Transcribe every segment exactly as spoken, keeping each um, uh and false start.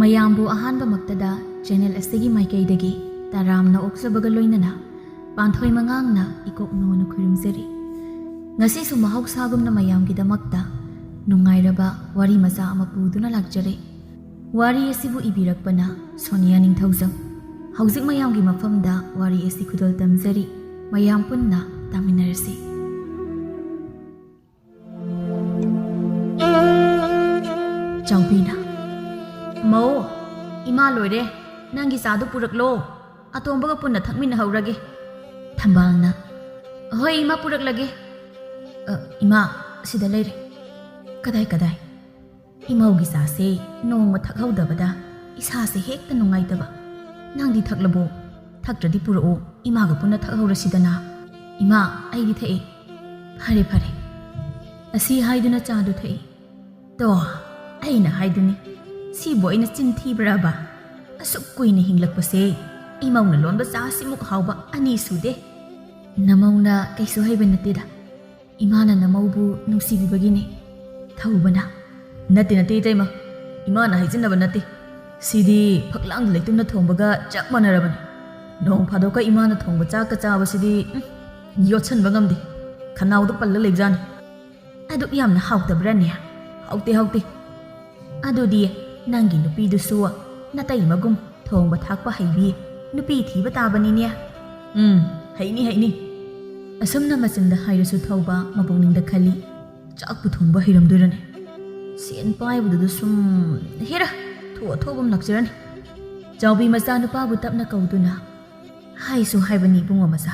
ꯃꯌꯥꯝꯕꯨ ꯑꯍꯥꯟꯕꯃꯛꯇꯗ ꯆꯦꯅꯦꯜ ꯑꯁꯤꯒꯤ ꯃꯥꯏꯀꯩꯗꯒꯤ ꯇꯔꯥꯝꯅ ꯑꯣꯛꯆꯕꯒ ꯂꯣꯏꯅꯅ ꯄꯥꯟꯊꯣꯏ ꯃꯉꯥꯡꯅ ꯏꯀꯣꯛ ꯅꯣꯟꯅ ꯈꯨꯔꯨꯝꯖꯔꯤ꯫ ꯉꯁꯤꯁꯨ ꯃꯍꯧꯁꯥꯒꯨꯝꯅ ꯃꯌꯥꯝꯒꯤꯗꯃꯛꯇ ꯅꯨꯡꯉꯥꯏꯔꯕ ꯋꯥꯔꯤ ꯃꯆꯥ ꯑꯃ ꯄꯨꯗꯨꯅ ꯂꯥꯛꯆꯔꯦ꯫ ꯋꯥꯔꯤ ꯑꯁꯤꯕꯨ ꯏꯕꯤꯔꯛꯄꯅ ꯁꯣꯅꯤꯌꯥ ꯅꯤꯡꯊꯧꯖꯝ꯫ ꯍꯧꯖꯤꯛ ꯃꯌꯥꯝꯒꯤ ꯃꯐꯝꯗ ꯋꯥꯔꯤ ꯑꯁꯤ ꯈꯨꯗꯣꯜ ꯇꯝꯖꯔꯤ꯫ ꯃꯌꯥꯝ ꯄꯨꯟꯅ ꯇꯥꯃꯤꯟꯅꯔꯁꯤ꯫ ꯆꯥꯎꯕꯤꯅ, "ꯃꯧ, ꯏꯃꯥ ꯂꯣꯏꯔꯦ, ꯅꯪꯒꯤ ꯆꯥꯗꯨ ꯄꯨꯔꯛꯂꯣ, ꯑꯇꯣꯝꯕꯒ ꯄꯨꯟꯅ ꯊꯛꯃꯤꯟꯅꯍꯧꯔꯒꯦ꯫" ꯊꯝꯕꯥꯜꯅ, "ꯍꯣꯏ ꯏꯃꯥ, ꯄꯨꯔꯛꯂꯒꯦ꯫" "ꯑ, ꯏꯃꯥ, ꯁꯤꯗ ꯂꯩꯔꯦ꯫" "ꯀꯗꯥꯏ, ꯀꯗꯥꯏ?" "ꯏꯃꯧꯒꯤ ꯆꯥꯁꯦ ꯅꯣꯡꯃ ꯊꯛꯍꯧꯗꯕꯗ ꯏꯁꯥꯁꯦ ꯍꯦꯛꯇ ꯅꯨꯡꯉꯥꯏꯇꯕ꯫ ꯅꯪꯗꯤ ꯊꯛꯂꯕꯣ? ꯊꯛꯇ꯭ꯔꯗꯤ ꯄꯨꯔꯛꯑꯣ, ꯏꯃꯥꯒ ꯄꯨꯟꯅ ꯊꯛꯍꯧꯔꯁꯤꯗꯅ꯫" "ꯏꯃꯥ, ꯑꯩꯗꯤ ꯊꯛꯑꯦ꯫" "ꯐꯔꯦ, ꯐꯔꯦ꯫" ꯑꯁꯤ ꯍꯥꯏꯗꯨꯅ ꯆꯥꯗꯨ ꯊꯛꯏ꯫ "ꯇꯣ, ꯑꯩꯅ ꯍꯥꯏꯗꯨꯅꯤ, ꯁꯤꯕꯨ ꯑꯩꯅ ꯆꯤꯟ ꯊꯤꯕ꯭ꯔꯕ? ꯑꯁꯨꯛ ꯀꯨꯏꯅ ꯍꯤꯡꯂꯛꯄꯁꯦ ꯏꯃꯧꯅ ꯂꯣꯟꯕ ꯆꯥ ꯑꯁꯤꯃꯨꯛ ꯍꯥꯎꯕ ꯑꯅꯤ ꯁꯨꯗꯦ꯫" "ꯅꯃꯧꯅ ꯀꯩꯁꯨ ꯍꯩꯕ ꯅꯠꯇꯦꯗ, ꯏꯃꯥꯅ ꯅꯃꯧꯕꯨ ꯅꯨꯡꯁꯤꯕꯤꯕꯒꯤꯅꯤ꯫" ꯊꯧꯕꯅ, "ꯅꯠꯇꯦ, ꯅꯠꯇꯦ ꯏꯇꯩꯃ, ꯏꯃꯥꯅ ꯍꯥꯏꯖꯤꯟꯅꯕ ꯅꯠꯇꯦ꯫ ꯁꯤꯗꯤ ꯐꯛꯂꯥꯡꯗ ꯂꯩꯇꯨꯝꯅ ꯊꯣꯡꯕꯒ ꯆꯞ ꯃꯥꯟꯅꯔꯕꯅꯤ꯫ ꯅꯣꯡ ꯐꯥꯗꯣꯛꯀ ꯏꯃꯥꯅ ꯊꯣꯡꯕ ꯆꯥꯛꯀ ꯆꯥꯕꯁꯤꯗꯤ, ꯎꯝ, ꯌꯣꯠꯁꯟꯕ ꯉꯝꯗꯦ꯫ ꯈꯅꯥꯎꯗ ꯄꯜꯂ ꯂꯩꯕꯖꯥꯠꯅꯤ꯫" "ꯑꯗꯨꯛ ꯌꯥꯝꯅ ꯍꯥꯎꯇꯕ꯭ꯔꯥꯅꯦ?" "ꯍꯥꯎꯇꯦ, ꯍꯥꯎꯇꯦ꯫" "ꯑꯗꯨꯗꯤ ꯅꯪꯒꯤ ꯅꯨꯄꯤꯗꯨꯁꯨ ꯅꯇꯩꯃꯒꯨꯝ ꯊꯣꯡꯕ ꯊꯥꯛꯄ ꯍꯩꯕꯤ ꯅꯨꯄꯤ ꯊꯤꯕ ꯇꯥꯕꯅꯤꯅꯦ꯫" "ꯎꯝ, ꯍꯩꯅꯤ, ꯍꯩꯅꯤ꯫" ꯑꯁꯨꯝꯅ ꯃꯆꯤꯟꯗ ꯍꯥꯏꯔꯁꯨ ꯊꯧꯕ ꯃꯄꯨꯛꯅꯤꯡꯗ ꯈꯜꯂꯤ, "ꯆꯥꯛꯄꯨ ꯊꯣꯡꯕ ꯍꯩꯔꯝꯗꯣꯏꯔꯅꯦ? ꯁꯦꯟ ꯄꯥꯏꯕꯗꯨꯗ ꯁꯨꯝ, ꯍꯦꯔꯥ, ꯊꯣꯛꯑ ꯊꯣꯛꯄ ꯑꯃ ꯂꯥꯛꯆꯔꯅꯤ꯫" ꯆꯥꯎꯕꯤ ꯃꯆꯥꯅꯨꯄꯥꯕꯨ ꯇꯞꯅ ꯀꯧꯗꯨꯅ, "ꯍꯥꯏꯁꯨ ꯍꯥꯏꯕꯅꯤ ꯏꯕꯨꯡꯉꯣ ꯃꯆꯥ,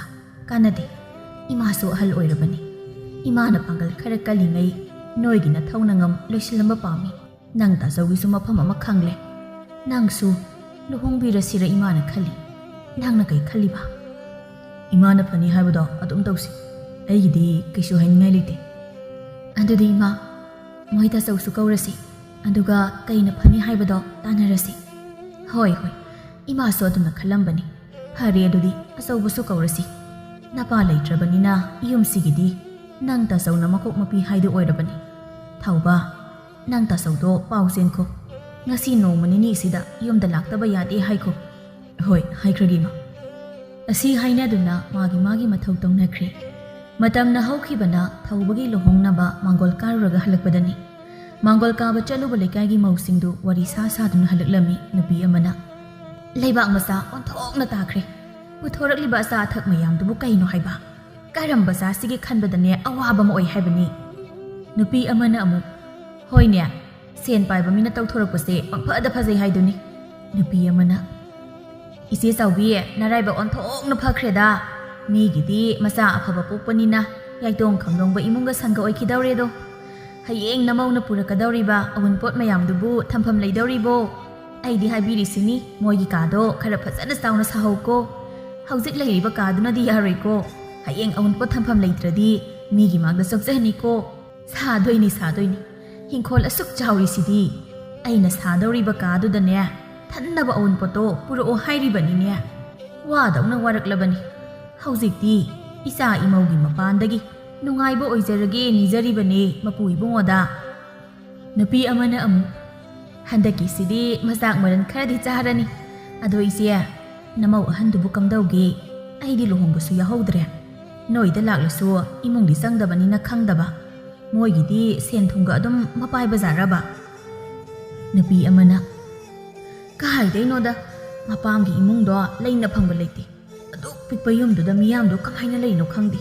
ꯀꯥꯟꯅꯗꯦ꯫ ꯏꯃꯥꯁꯨ ꯑꯍꯜ ꯑꯣꯏꯔꯕꯅꯤ꯫ ꯏꯃꯥꯅ ꯄꯥꯡꯒꯜ ꯈꯔ ꯀꯜꯂꯤꯉꯩ ꯅꯣꯏꯒꯤ ꯅꯊꯧꯅꯉꯝ ꯂꯣꯏꯁꯤꯜꯂꯝꯕ ꯄꯥꯝꯃꯤ꯫ ꯅꯪ ꯇꯥꯆꯧꯒꯤꯁꯨ ꯃꯐꯝ ꯑꯃ ꯈꯪꯂꯦ꯫ ꯅꯪꯁꯨ ꯂꯨꯍꯣꯡꯕꯤꯔꯁꯤꯔ ꯏꯃꯥꯅ ꯈꯜꯂꯤ꯫ ꯅꯪꯅ ꯀꯩ ꯈꯜꯂꯤꯕ?" "ꯏꯃꯥꯅ ꯐꯅꯤ ꯍꯥꯏꯕꯗꯣ ꯑꯗꯨꯝ ꯇꯧꯁꯤ꯫ ꯑꯩꯒꯤꯗꯤ ꯀꯩꯁꯨ ꯍꯥꯏꯅꯤꯡꯉꯥꯏ ꯂꯩꯇꯦ꯫" "ꯑꯗꯨꯗꯤ ꯏꯃꯥ, ꯃꯣꯏ ꯇꯥꯆꯧꯁꯨ ꯀꯧꯔꯁꯤ꯫ ꯑꯗꯨꯒ ꯀꯩꯅ ꯐꯅꯤ ꯍꯥꯏꯕꯗꯣ ꯇꯥꯟꯅꯔꯁꯤ꯫" "ꯍꯣꯏ, ꯍꯣꯏ꯫ ꯏꯃꯥꯁꯨ ꯑꯗꯨꯝꯅ ꯈꯜꯂꯝꯕꯅꯤ꯫ ꯐꯔꯦ, ꯑꯗꯨꯗꯤ ꯑꯆꯧꯕꯁꯨ ꯀꯧꯔꯁꯤ꯫ ꯅꯄꯥ ꯂꯩꯇ꯭ꯔꯕꯅꯤꯅ ꯌꯨꯝꯁꯤꯒꯤꯗꯤ ꯅꯪ ꯇꯥꯆꯧꯅ ꯃꯀꯣꯛ ꯃꯄꯤ ꯍꯥꯏꯗꯨ ꯑꯣꯏꯔꯕꯅꯤ꯫ ꯊꯧꯕ, ꯅꯪ ꯇꯥꯆꯧꯗꯣ ꯄꯥꯎ ꯆꯦꯟꯈꯣ꯫ ꯉꯁꯤ ꯅꯣꯡꯃ ꯅꯤꯅꯤꯁꯤꯗ ꯌꯨꯝꯗ ꯂꯥꯛꯇꯕ ꯌꯥꯗꯦ ꯍꯥꯏꯈꯣ꯫ ꯍꯣꯏ, ꯍꯥꯏꯈ꯭ꯔꯒꯦ ꯏꯃꯥ꯫ ꯑꯁꯤ ꯍꯥꯏꯅꯗꯨꯅ ꯃꯥꯒꯤ ꯃꯥꯒꯤ ꯃꯊꯧ ꯇꯧꯅꯈ꯭ꯔꯦ꯫ ꯃꯇꯝꯅ ꯍꯧꯈꯤꯕꯅ ꯊꯧꯕꯒꯤ ꯂꯨꯍꯣꯡꯅꯕ ꯃꯥꯡꯒꯣꯜ ꯀꯥꯔꯨꯔꯒ ꯍꯜꯂꯛꯄꯗꯅꯤ꯫ ꯃꯥꯡꯒꯣꯜ ꯀꯥꯕ ꯆꯠꯂꯨꯕ ꯂꯩꯀꯥꯏꯒꯤ ꯃꯧꯁꯤꯡꯗꯨ ꯋꯥꯔꯤ ꯁꯥ ꯁꯥꯗꯨꯅ ꯍꯜꯂꯛꯂꯝꯃꯤ꯫ ꯅꯨꯄꯤ ꯑꯃꯅ, "ꯂꯩꯕꯥꯛ ꯃꯆꯥ ꯑꯣꯟꯊꯣꯛꯅ ꯇꯥꯈ꯭ꯔꯦ꯫ ꯄꯨꯊꯣꯔꯛꯂꯤꯕ ꯑꯆꯥ ꯑꯊꯛ ꯃꯌꯥꯝꯗꯨꯕꯨ ꯀꯩꯅꯣ ꯍꯥꯏꯕ? ꯀꯔꯝꯕ ꯆꯥꯁꯤꯒꯦ ꯈꯟꯕꯗꯅꯦ ꯑꯋꯥꯕ ꯑꯃ ꯑꯣꯏ ꯍꯥꯏꯕꯅꯤ"꯫ ꯅꯨꯄꯤ ꯑꯃꯅ ꯑꯃꯨꯛ, "ꯍꯣꯏꯅꯦ, ꯁꯦꯟ ꯄꯥꯏꯕ ꯃꯤꯅ ꯇꯧꯊꯣꯔꯛꯄꯁꯦ ꯄꯪꯐꯗ ꯐꯖꯩ ꯍꯥꯏꯗꯨꯅꯤ"꯫ ꯅꯨꯄꯤ ꯑꯃꯅ, "ꯏꯆꯦ ꯆꯥꯎꯕꯤ, ꯅꯔꯥꯏꯕꯛ ꯑꯣꯟꯊꯣꯛꯅ ꯐꯈ꯭ꯔꯦꯗ꯫ ꯃꯤꯒꯤꯗꯤ ꯃꯆꯥ ꯑꯐꯕ ꯄꯣꯛꯄꯅꯤꯅ ꯌꯥꯏꯇꯣꯡ ꯈꯝꯂꯣꯡꯕ ꯏꯃꯨꯡꯒ ꯁꯪꯒ ꯑꯣꯏꯈꯤꯗꯧꯔꯦꯗꯣ꯫ ꯍꯌꯦꯡ ꯅꯃꯧꯅ ꯄꯨꯔꯛꯀꯗꯧꯔꯤꯕ ꯑꯎꯟꯄꯣꯠ ꯃꯌꯥꯝꯗꯨꯕꯨ ꯊꯝꯐꯝ ꯂꯩꯗꯧꯔꯤꯕꯣ? ꯑꯩꯗꯤ ꯍꯥꯏꯕꯤꯔꯤꯁꯤꯅꯤ, ꯃꯣꯏꯒꯤ ꯀꯥꯗꯣ ꯈꯔ ꯐꯖꯅ ꯆꯥꯎꯅ ꯁꯥꯍꯧꯀꯣ꯫ ꯍꯧꯖꯤꯛ ꯂꯩꯔꯤꯕ ꯀꯥꯗꯨꯅꯗꯤ ꯌꯥꯔꯣꯏꯀꯣ꯫ ꯍꯌꯦꯡ ꯑꯎꯟꯄꯣꯠ ꯊꯝꯐꯝ ꯂꯩꯇ꯭ꯔꯗꯤ ꯃꯤꯒꯤ ꯃꯥꯡꯗ ꯆꯣꯞꯆꯅꯤꯀꯣ"꯫ "ꯁꯥꯗꯣꯏꯅꯤ, ꯁꯥꯗꯣꯏꯅꯤ꯫ ꯍꯤꯡꯈꯣꯜ ꯑꯁꯨꯛ ꯆꯥꯎꯔꯤꯁꯤꯗꯤ꯫ ꯑꯩꯅ ꯁꯥꯗꯧꯔꯤꯕ ꯀꯥꯗꯨꯗꯅꯦ ꯊꯟꯅꯕ ꯑꯎꯟꯄꯣꯠꯇꯣ ꯄꯨꯔꯛꯑꯣ ꯍꯥꯏꯔꯤꯕꯅꯤꯅꯦ꯫ ꯋꯥꯗꯧꯅ ꯋꯥꯔꯛꯂꯕꯅꯤ꯫ ꯍꯧꯖꯤꯛꯇꯤ ꯏꯆꯥ ꯏꯃꯧꯒꯤ ꯃꯄꯥꯟꯗꯒꯤ ꯅꯨꯡꯉꯥꯏꯕ ꯑꯣꯏꯖꯔꯒꯦ ꯅꯤꯖꯔꯤꯕꯅꯦ ꯃꯄꯨ ꯏꯕꯨꯡꯉꯣꯗ"꯫ ꯅꯨꯄꯤ ꯑꯃꯅ ꯑꯃꯨꯛ, "ꯍꯟꯗꯛꯀꯤꯁꯤꯗꯤ ꯃꯆꯥꯛ ꯃꯔꯟ ꯈꯔꯗꯤ ꯆꯥꯔꯅꯤ꯫ ꯑꯗꯣ ꯏꯆꯦ, ꯅꯃꯧ ꯑꯍꯟꯗꯨꯕꯨ ꯀꯝꯗꯧꯒꯦ? ꯑꯩꯗꯤ ꯂꯨꯍꯣꯡꯕꯁꯨ ꯌꯥꯎꯍꯧꯗ꯭ꯔꯦ꯫ ꯅꯣꯏꯗ ꯂꯥꯛꯂꯁꯨ ꯏꯃꯨꯡꯗꯤ ꯆꯪꯗꯕꯅꯤꯅ ꯈꯪꯗꯕ꯫ ꯃꯣꯏꯒꯤꯗꯤ ꯁꯦꯟ ꯊꯨꯝꯒ ꯑꯗꯨꯝ ꯃꯄꯥꯏ ꯕꯖꯥꯔꯕ?" ꯅꯨꯄꯤ ꯑꯃꯅ, "ꯀꯥꯏꯗꯩꯅꯣꯗ, ꯃꯄꯥꯝꯒꯤ ꯏꯃꯨꯡꯗꯣ ꯂꯩꯅ ꯐꯪꯕ ꯂꯩꯇꯦ꯫ ꯑꯗꯨꯛ ꯄꯤꯛꯄ ꯌꯨꯝꯗꯨꯗ ꯃꯤꯌꯥꯝꯗꯣ ꯀꯃꯥꯏꯅ ꯂꯩꯅꯣ ꯈꯪꯗꯦ꯫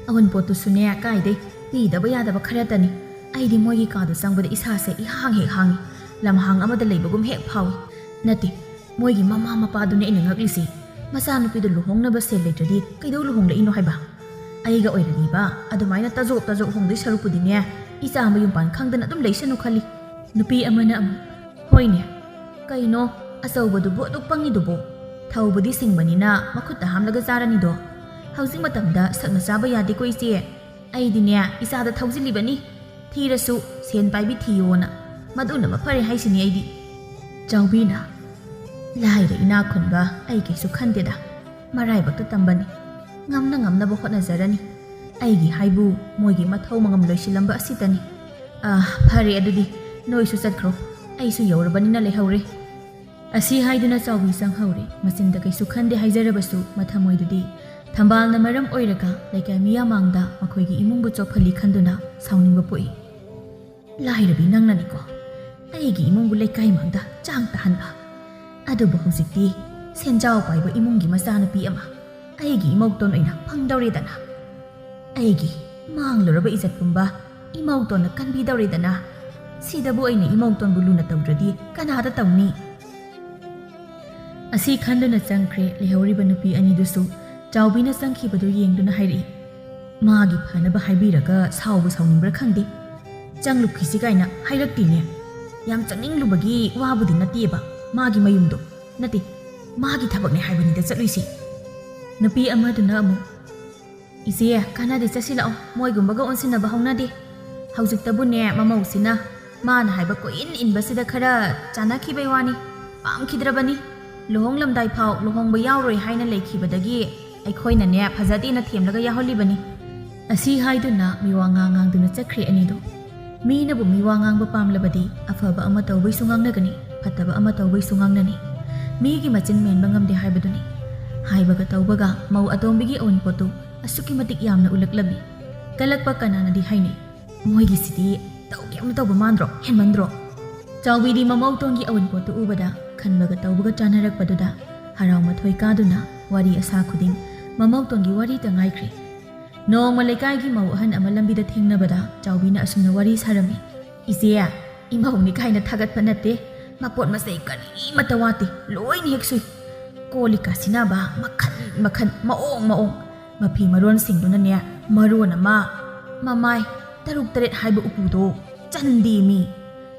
ꯑꯎꯟꯄꯣꯠꯇꯨꯁꯨꯅꯦ ꯀꯥꯏꯗꯩ, ꯄꯤꯗꯕ ꯌꯥꯗꯕ ꯈꯔꯇꯅꯤ꯫ ꯑꯩꯗꯤ ꯃꯣꯏꯒꯤ ꯀꯥꯗ ꯆꯪꯕꯗ ꯏꯁꯥꯁꯦ ꯏꯍꯥꯡ ꯍꯦꯛ ꯍꯥꯡꯉꯤ, ꯂꯝꯍꯥꯡ ꯑꯃꯗ ꯂꯩꯕꯒꯨꯝ ꯍꯦꯛ ꯐꯥꯎꯏ꯫ ꯅꯠꯇꯦ, ꯃꯣꯏꯒꯤ ꯃꯃꯥ ꯃꯄꯥꯗꯨꯅꯦ ꯑꯩꯅ ꯉꯛꯂꯤꯁꯦ꯫ ꯃꯆꯥꯅꯨꯄꯤꯗꯣ ꯂꯨꯍꯣꯡꯅꯕ ꯁꯦꯜ ꯂꯩꯇ꯭ꯔꯗꯤ ꯀꯩꯗꯧ ꯂꯨꯍꯣꯡꯂꯛꯏꯅꯣ ꯍꯥꯏꯕ? ꯑꯩꯒ ꯑꯣꯏꯔꯗꯤꯕ ꯑꯗꯨꯃꯥꯏꯅ ꯇꯖꯣꯞ ꯇꯖꯣꯞ ꯍꯣꯡꯗꯣꯏ ꯁꯔꯨꯛꯄꯨꯗꯤꯅꯦ, ꯏꯆꯥ ꯃꯌꯨꯝ ꯄꯥꯟ ꯈꯪꯗꯅ ꯑꯗꯨꯝ ꯂꯩꯁꯅꯨ ꯈꯜꯂꯤ"꯫ ꯅꯨꯄꯤ ꯑꯃꯅ ꯑꯃꯨꯛ, "ꯍꯣꯏꯅꯦ, ꯀꯩꯅꯣ ꯑꯆꯧꯕꯗꯨꯕꯨ ꯑꯗꯨꯛ ꯄꯪꯉꯤꯗꯨꯕꯨ? ꯊꯧꯕꯗꯤ ꯁꯤꯡꯕꯅꯤꯅ ꯃꯈꯨꯠꯇ ꯍꯥꯝꯂꯒ ꯆꯥꯔꯅꯤꯗꯣ꯫ ꯍꯧꯖꯤꯛ ꯃꯇꯝꯗ ꯁꯛꯅ ꯆꯥꯕ ꯌꯥꯗꯦꯀꯣ ꯏꯆꯦ꯫ ꯑꯩꯗꯤꯅꯦ ꯏꯆꯥꯗ ꯊꯧꯖꯤꯜꯂꯤꯕꯅꯤ꯫ ꯊꯤꯔꯁꯨ ꯁꯦꯟ ꯄꯥꯏꯕꯤ ꯊꯤꯌꯣꯅ꯫ ꯃꯗꯨꯅ ꯃꯐꯔꯦ ꯍꯥꯏꯁꯤꯅꯤ ꯑꯩꯗꯤ"꯫ ꯆꯥꯎꯕꯤꯅ, "ꯂꯥꯏꯔ ꯏꯅꯥꯛ ꯈꯨꯟꯕ ꯑꯩ ꯀꯩꯁꯨ ꯈꯟꯗꯦꯗ꯫ ꯃꯔꯥꯏꯕꯛꯇ ꯇꯝꯕꯅꯤ"꯫ ꯉꯝꯅ ꯉꯝꯅꯕ ꯍꯣꯠꯅꯖꯔꯅꯤ꯫ ꯑꯩꯒꯤ ꯍꯥꯏꯕꯨ ꯃꯣꯏꯒꯤ ꯃꯊꯧ ꯃꯉꯝ ꯂꯣꯏꯁꯤꯜꯂꯝꯕ ꯑꯁꯤꯇꯅꯤ꯫ ꯑꯥ, ꯐꯔꯦ ꯑꯗꯨꯗꯤ, ꯅꯣꯏꯁꯨ ꯆꯠꯈ꯭ꯔꯣ꯫ ꯑꯩꯁꯨ ꯌꯧꯔꯕꯅꯤꯅ ꯂꯩꯍꯧꯔꯦ꯫ ꯑꯁꯤ ꯍꯥꯏꯗꯨꯅ ꯆꯥꯎꯕꯤ ꯆꯪꯍꯧꯔꯦ꯫ ꯃꯆꯤꯟꯗ ꯀꯩꯁꯨ ꯈꯟꯗꯦ ꯍꯥꯏꯖꯔꯕꯁꯨ ꯃꯊꯃꯣꯏꯗꯗꯤ ꯊꯝꯕꯥꯜꯅ ꯃꯔꯝ ꯑꯣꯏꯔꯒ ꯂꯩꯀꯥꯏ ꯃꯤꯌꯥꯝ ꯃꯥꯡꯗ ꯃꯈꯣꯏꯒꯤ ꯏꯃꯨꯡꯕꯨ ꯆꯣꯞꯍꯜꯂꯤ ꯈꯟꯗꯨꯅ ꯁꯥꯎꯅꯤꯡꯕ ꯄꯣꯛꯏ꯫ ꯂꯥꯏꯔꯕꯤ ꯅꯪꯅꯅꯤꯀꯣ ꯑꯩꯒꯤ ꯏꯃꯨꯡꯕꯨ ꯂꯩꯀꯥꯏ ꯃꯥꯡꯗ ꯆꯥꯡ ꯇꯥꯍꯟꯕ꯫ ꯑꯗꯨꯕꯨ ꯍꯧꯖꯤꯛꯇꯤ ꯁꯦꯟꯖꯥꯎ ꯄꯥꯏꯕ ꯏꯃꯨꯡꯒꯤ ꯃꯆꯥꯅꯨꯄꯤ ꯑꯃ ꯑꯩꯒꯤ ꯏꯃꯧꯇꯣꯟ ꯑꯣꯏꯅ ꯐꯪꯗꯧꯔꯦꯗꯅ꯫ ꯑꯩꯒꯤ ꯃꯥꯡꯂꯨꯔꯕ ꯏꯖꯠ ꯄꯨꯝꯕ ꯏꯃꯧꯇꯣꯟꯅ ꯀꯟꯕꯤꯗꯧꯔꯦꯗꯅ꯫ ꯁꯤꯗꯕꯨ ꯑꯩꯅ ꯏꯃꯧꯇꯣꯟꯕꯨ ꯂꯨꯅ ꯇꯧꯗ꯭ꯔꯗꯤ ꯀꯅꯥꯗ ꯇꯧꯅꯤ? ꯑꯁꯤ ꯈꯟꯗꯨꯅ ꯆꯪꯈ꯭ꯔꯦ ꯂꯩꯍꯧꯔꯤꯕ ꯅꯨꯄꯤ ꯑꯅꯤꯗꯨꯁꯨ꯫ ꯆꯥꯎꯕꯤꯅ ꯆꯪꯈꯤꯕꯗꯨ ꯌꯦꯡꯗꯨꯅ ꯍꯥꯏꯔꯛꯏ, "ꯃꯥꯒꯤ ꯐꯅꯕ ꯍꯥꯏꯕꯤꯔꯒ ꯁꯥꯎꯕ ꯁꯥꯎꯅꯤꯡꯕ꯭ꯔꯥ ꯈꯪꯗꯦ꯫ ꯆꯪꯂꯨꯈꯤꯁꯤ ꯀꯥꯏꯅ ꯍꯥꯏꯔꯛꯇꯦꯅꯦ꯫ ꯌꯥꯝ ꯆꯪꯅꯤꯡꯂꯨꯕꯒꯤ ꯋꯥꯕꯨꯗꯤ ꯅꯠꯇꯦꯕ, ꯃꯥꯒꯤ ꯃꯌꯨꯝꯗꯣ ꯅꯠꯇꯦ, ꯃꯥꯒꯤ ꯊꯕꯛꯅꯦ ꯍꯥꯏꯕꯅꯤꯗ ꯆꯠꯂꯨꯏꯁꯤ꯫" ꯅꯨꯄꯤ ꯑꯃꯗꯨꯅ ꯑꯃꯨꯛ, "ꯏꯆꯦ, ꯀꯥꯟꯅꯗꯦ, ꯆꯠꯁꯤꯜꯂꯛꯑꯣ, ꯃꯣꯏꯒꯨꯝꯕꯒ ꯑꯣꯟꯁꯤꯟꯅꯕ ꯍꯧꯅꯗꯦ꯫ ꯍꯧꯖꯤꯛꯇꯕꯨꯅꯦ ꯃꯃꯧꯁꯤꯅ ꯃꯥꯅ ꯍꯥꯏꯕ ꯀꯣꯏꯏꯟ ꯏꯟꯕꯁꯤꯗ ꯈꯔ ꯆꯥꯟꯅꯈꯤꯕꯩ ꯋꯥꯅꯤ, ꯄꯥꯝꯈꯤꯗ꯭ꯔꯕꯅꯤ꯫ ꯂꯨꯍꯣꯡꯂꯝꯗꯥꯏ ꯐꯥꯎ ꯂꯨꯍꯣꯡꯕ ꯌꯥꯎꯔꯣꯏ ꯍꯥꯏꯅ ꯂꯩꯈꯤꯕꯗꯒꯤ ꯑꯩꯈꯣꯏꯅꯅꯦ ꯐꯖꯗꯦꯅ ꯊꯦꯝꯂꯒ ꯌꯥꯎꯍꯜꯂꯤꯕꯅꯤ꯫" ꯑꯁꯤ ꯍꯥꯏꯗꯨꯅ ꯃꯤꯋꯥ ꯉꯥꯡ ꯉꯥꯡꯗꯨꯅ ꯆꯠꯈ꯭ꯔꯦ ꯑꯅꯤꯗꯨ꯫ ꯃꯤꯅꯕꯨ ꯃꯤꯋꯥ ꯉꯥꯡꯕ ꯄꯥꯝꯂꯕꯗꯤ ꯑꯐꯕ ꯑꯃ ꯇꯧꯕꯩꯁꯨ ꯉꯥꯡꯅꯒꯅꯤ, ꯐꯠꯇꯕ ꯑꯃ ꯇꯧꯕꯩꯁꯨ ꯉꯥꯡꯅꯅꯤ꯫ ꯃꯤꯒꯤ ꯃꯆꯤꯟ ꯃꯦꯟꯕ ꯉꯝꯗꯦ ꯍꯥꯏꯕꯗꯨꯅꯤ꯫ ꯍꯥꯏꯕꯒ ꯇꯧꯕꯒ ꯃꯧ ꯑꯇꯣꯝꯕꯤꯒꯤ ꯑꯋꯨꯟꯄꯣꯠꯇꯨ ꯑꯁꯨꯛꯀꯤ ꯃꯇꯤꯛ ꯌꯥꯝꯅ ꯎꯠꯂꯛꯂꯝꯃꯤ꯫ ꯀꯜꯂꯛꯄ ꯀꯅꯥꯅꯗꯤ ꯍꯥꯏꯅꯩ, "ꯃꯣꯏꯒꯤꯁꯤꯗꯤ ꯇꯧꯒꯦ ꯑꯃ ꯇꯧꯕ ꯃꯥꯟꯗ꯭ꯔꯣ? ꯍꯦꯟꯃꯟꯗ꯭ꯔꯣ?" ꯆꯥꯎꯕꯤꯗꯤ ꯃꯃꯧꯇꯣꯟꯒꯤ ꯑꯋꯨꯟꯄꯣꯠꯇꯨ ꯎꯕꯗ ꯈꯟꯕꯒ ꯇꯧꯕꯒ ꯆꯥꯟꯅꯔꯛꯄꯗꯨꯗ ꯍꯔꯥꯎ ꯃꯊꯣꯏ ꯀꯥꯗꯨꯅ ꯋꯥꯔꯤ ꯑꯁꯥ ꯈꯨꯗꯤꯡ ꯃꯃꯧꯇꯣꯟꯒꯤ ꯋꯥꯔꯤꯇ ꯉꯥꯏꯈ꯭ꯔꯦ꯫ ꯅꯣꯡꯃ ꯂꯩꯀꯥꯏꯒꯤ ꯃꯧ ꯑꯍꯟ ꯑꯃ ꯂꯝꯕꯤꯗ ꯊꯦꯡꯅꯕꯗ ꯆꯥꯎꯕꯤꯅ ꯑꯁꯨꯝꯅ ꯋꯥꯔꯤ ꯁꯥꯔꯝꯃꯤ, "ꯏꯆꯦ, ꯏꯃꯧꯅꯤ ꯀꯥꯏꯅ ꯊꯥꯒꯠꯄ ꯅꯠꯇꯦ, ꯃꯄꯣꯠ ꯃꯆꯩ ꯀꯔꯤꯃꯠꯇ ꯋꯥꯠꯇꯦ, ꯂꯣꯏꯅ ꯍꯦꯛ ꯁꯨꯏ꯫ ꯀꯣꯜ ꯂꯤꯛꯀ ꯁꯤꯟꯅꯕ ꯃꯈꯜ ꯃꯈꯜ, ꯃꯑꯣꯡ ꯃꯑꯣꯡ꯫ ꯃꯐꯤ ꯃꯔꯣꯟꯁꯤꯡꯗꯨꯅꯅꯦ ꯃꯔꯣꯟ ꯑꯃ, ꯃꯃꯥꯏ ꯇꯔꯨꯛ ꯇꯔꯦꯠ ꯍꯥꯏꯕ ꯎꯄꯨꯗꯣ ꯆꯟꯗꯦꯃꯤ꯫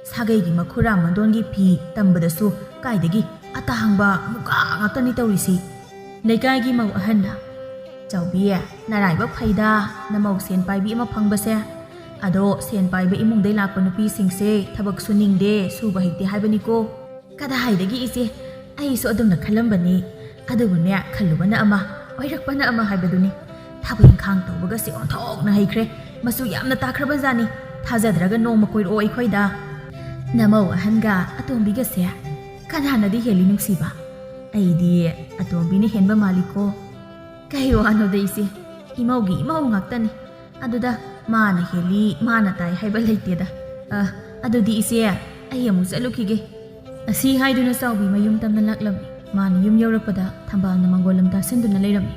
ꯁꯥꯒꯩꯒꯤ ꯃꯈꯨꯔꯥ ꯃꯗꯣꯟꯒꯤ ꯐꯤ ꯇꯝꯕꯗꯁꯨ ꯀꯥꯏꯗꯒꯤ ꯑꯇꯥꯡꯕ ꯃꯨꯒꯥ ꯉꯥꯛꯇꯅꯤ ꯇꯧꯔꯤꯁꯤ꯫" ꯂꯩꯀꯥꯏꯒꯤ ꯃꯧ ꯑꯍꯟꯅ, "ꯆꯥꯎꯕꯤ, ꯅꯔꯥꯏꯕꯛ ꯐꯩꯗ, ꯅꯃꯧ ꯁꯦꯟ ꯄꯥꯏꯕꯤ ꯑꯃ ꯐꯪꯕꯁꯦ꯫ ꯑꯗꯣ ꯁꯦꯟ ꯄꯥꯏꯕ ꯏꯃꯨꯡꯗꯩ ꯂꯥꯛꯄ ꯅꯨꯄꯤꯁꯤꯡꯁꯦ ꯊꯕꯛ ꯁꯨꯅꯤꯡꯗꯦ, ꯁꯨꯕ ꯍꯩꯇꯦ ꯍꯥꯏꯕꯅꯤꯀꯣ꯫" "ꯀꯗꯥꯏꯗꯒꯤ ꯏꯆꯦ, ꯑꯩꯁꯨ ꯑꯗꯨꯝꯅ ꯈꯜꯂꯝꯕꯅꯤ꯫ ꯑꯗꯨꯕꯨꯅꯦ, ꯈꯜꯂꯨꯕꯅ ꯑꯃ, ꯑꯣꯏꯔꯛꯄꯅ ꯑꯃ ꯍꯥꯏꯕꯗꯨꯅꯤ꯫ ꯊꯕꯛ ꯏꯪꯈꯥꯡ ꯇꯧꯕꯒꯁꯦ ꯑꯣꯟꯊꯣꯛꯅ ꯍꯩꯈ꯭ꯔꯦ꯫ ꯃꯆꯨ ꯌꯥꯝꯅ ꯇꯥꯈ꯭ꯔꯕꯖꯥꯠꯅꯤ꯫ ꯊꯥꯖꯗ꯭ꯔꯒ ꯅꯣꯡꯃ ꯀꯣꯏꯔꯛꯑꯣ ꯑꯩꯈꯣꯏꯗ꯫ ꯅꯃꯧ ꯑꯍꯟꯒ ꯑꯇꯣꯝꯕꯤꯒꯁꯦ ꯀꯅꯥꯅꯗꯤ ꯍꯦꯜꯂꯤ ꯅꯨꯡꯁꯤꯕ? ꯑꯩꯗꯤ ꯑꯇꯣꯝꯕꯤꯅ ꯍꯦꯟꯕ ꯃꯥꯜꯂꯤꯀꯣ꯫ ꯀꯩ ꯋꯥꯅꯣꯗ ꯏꯆꯦ, ꯏꯃꯧꯒꯤ ꯏꯃꯧ ꯉꯥꯛꯇꯅꯤ꯫ ꯑꯗꯨꯗ ꯃꯥꯅ ꯍꯦꯜꯂꯤ, ꯃꯥꯅ ꯇꯥꯏ ꯍꯥꯏꯕ ꯂꯩꯇꯦꯗ꯫ ꯑ, ꯑꯗꯨꯗꯤ ꯏꯆꯦ, ꯑꯩ ꯑꯃꯨꯛ ꯆꯠꯂꯨꯈꯤꯒꯦ꯫ ꯑꯁꯤ ꯍꯥꯏꯗꯨꯅ ꯆꯥꯎꯕꯤ ꯃꯌꯨꯝ ꯇꯝꯅ ꯂꯥꯛꯂꯝꯃꯤ꯫ ꯃꯥꯅ ꯌꯨꯝ ꯌꯧꯔꯛꯄꯗ ꯊꯝꯕꯥꯜꯅ ꯃꯪꯒꯣꯜ ꯂꯝ ꯇꯥꯁꯤꯟꯗꯨꯅ ꯂꯩꯔꯝꯃꯤ꯫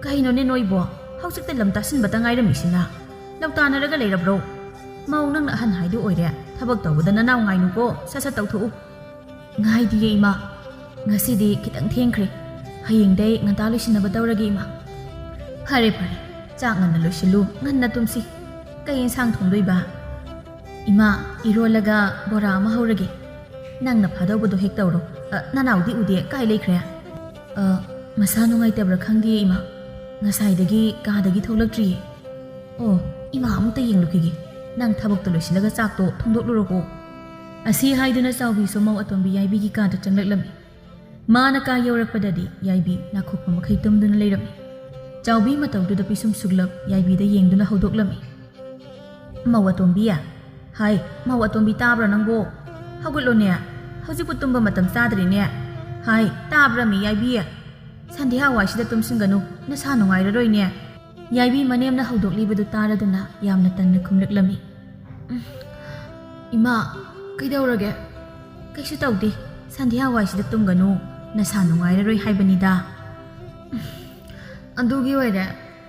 ꯀꯩꯅꯣꯅꯦ ꯅꯣꯏꯕꯣ? ꯍꯧꯖꯤꯛꯇ ꯂꯝ ꯇꯥꯁꯤꯟꯕꯇ ꯉꯥꯏꯔꯝꯃꯤꯁꯤꯅ? ꯂꯧꯇꯥꯟꯅꯔꯒ ꯂꯩꯔꯕ꯭ꯔꯣ? ꯃꯧ, ꯅꯪꯅ ꯑꯍꯟ ꯍꯥꯏꯗꯨ ꯑꯣꯏꯔꯦ꯫ ꯊꯕꯛ ꯇꯧꯕꯗ ꯅꯅꯥꯎ ꯉꯥꯏꯅꯨꯀꯣ, ꯁꯠ ꯁꯠ ꯇꯧꯊꯣꯛꯎ꯫ ꯉꯥꯏꯗꯤꯌꯦ ꯏꯃꯥ, ꯉꯁꯤꯗꯤ ꯈꯤꯇꯪ ꯊꯦꯡꯈ꯭ꯔꯦ꯫ ꯍꯌꯦꯡꯗꯩ ꯉꯟꯇꯥ ꯂꯣꯏꯁꯤꯟꯅꯕ ꯇꯧꯔꯒꯦ ꯏꯃꯥ꯫ ꯐꯔꯦ ꯐꯔꯦ, ꯆꯥꯛ ꯉꯟꯅ ꯂꯣꯏꯁꯤꯜꯂꯨ, ꯉꯟꯅ ꯇꯨꯝꯁꯤ꯫ ꯀꯩ ꯏꯟꯁꯥꯡ ꯊꯣꯡꯗꯣꯏꯕ? ꯏꯃꯥ, ꯏꯔꯣꯜꯂꯒ ꯕꯣꯔꯥ ꯑꯃ ꯍꯧꯔꯒꯦ꯫ ꯅꯪꯅ ꯐꯥꯗꯧꯕꯗꯣ ꯍꯦꯛ ꯇꯧꯔꯣ꯫ ꯑ, ꯅꯅꯥꯎꯗꯤ ꯎꯗꯦ, ꯀꯥꯏ ꯂꯩꯈ꯭ꯔꯦ? ꯑ, ꯃꯁꯥ ꯅꯨꯡꯉꯥꯏꯇꯕ꯭ꯔꯥ ꯈꯪꯗꯦ ꯏꯃꯥ, ꯉꯁꯥꯏꯗꯒꯤ ꯀꯥꯗꯒꯤ ꯊꯣꯛꯂꯛꯇ꯭ꯔꯤꯌꯦ꯫ ꯑꯣ, ꯏꯃꯥ ꯑꯃꯨꯛꯇ ꯌꯦꯡꯂꯨꯈꯤꯒꯦ꯫ ꯅꯪ ꯊꯕꯛꯇꯣ ꯂꯣꯏꯁꯤꯜꯂꯒ ꯆꯥꯛꯇꯣ ꯊꯣꯡꯗꯣꯛꯂꯨꯔꯣꯀꯣ꯫ ꯑꯁꯤ ꯍꯥꯏꯗꯨꯅ ꯆꯥꯎꯕꯤꯁꯨ ꯃꯧ ꯑꯇꯣꯝꯕꯤ ꯌꯥꯏꯕꯤꯒꯤ ꯀꯥꯗ ꯆꯪꯂꯛꯂꯝꯃꯤ꯫ ꯃꯥꯅ ꯀꯥ ꯌꯧꯔꯛꯄꯗꯗꯤ ꯌꯥꯏꯕꯤ ꯅꯥꯈꯣꯛꯄ ꯃꯈꯩ ꯇꯨꯝꯗꯨꯅ ꯂꯩꯔꯝꯃꯤ꯫ ꯆꯥꯎꯕꯤ ꯃꯇꯧꯗꯨꯗ ꯄꯤꯁꯨꯝ ꯁꯨꯛꯂꯞ ꯌꯥꯏꯕꯤꯗ ꯌꯦꯡꯗꯨꯅ ꯍꯧꯗꯣꯛꯂꯝꯃꯤ꯫ "ꯃꯧ ꯑꯇꯣꯝꯕꯤ, ꯍꯥꯏ, ꯃꯧ ꯑꯇꯣꯝꯕꯤ, ꯇꯥꯕ꯭ꯔꯥ ꯅꯪꯕꯣ? ꯍꯧꯒꯠꯂꯣꯅꯦ, ꯍꯧꯖꯤꯛꯄꯨ ꯇꯨꯝꯕ ꯃꯇꯝ ꯆꯥꯗ꯭ꯔꯤꯅꯦ꯫ ꯍꯥꯏ, ꯇꯥꯕ꯭ꯔꯥꯃꯤ ꯌꯥꯏꯕꯤ? ꯁꯟꯙ꯭ꯌꯥ ꯋꯥꯏꯁꯤꯗ ꯇꯨꯝꯁꯤꯟꯒꯅꯨ, ꯅꯁꯥ ꯅꯨꯡꯉꯥꯏꯔꯔꯣꯏꯅꯦ꯫" ꯌꯥꯏꯕꯤ ꯃꯅꯦꯝꯅ ꯍꯧꯗꯣꯛꯂꯤꯕꯗꯨ ꯇꯥꯔꯗꯨꯅ ꯌꯥꯝꯅ ꯇꯟꯅ ꯈꯨꯝꯂꯛꯂꯝꯃꯤ꯫ "ꯎꯝ, ꯏꯃꯥ, ꯀꯩꯗꯧꯔꯒꯦ?" "ꯀꯩꯁꯨ ꯇꯧꯗꯦ, ꯁꯟꯙ꯭ꯌꯥ ꯋꯥꯏꯁꯤꯗ ꯇꯨꯝꯒꯅꯨ, ꯅꯁꯥ ꯅꯨꯡꯉꯥꯏꯔꯔꯣꯏ ꯍꯥꯏꯕꯅꯤꯗ꯫" "ꯎꯝ, ꯑꯗꯨꯒꯤ ꯑꯣꯏꯔꯦ,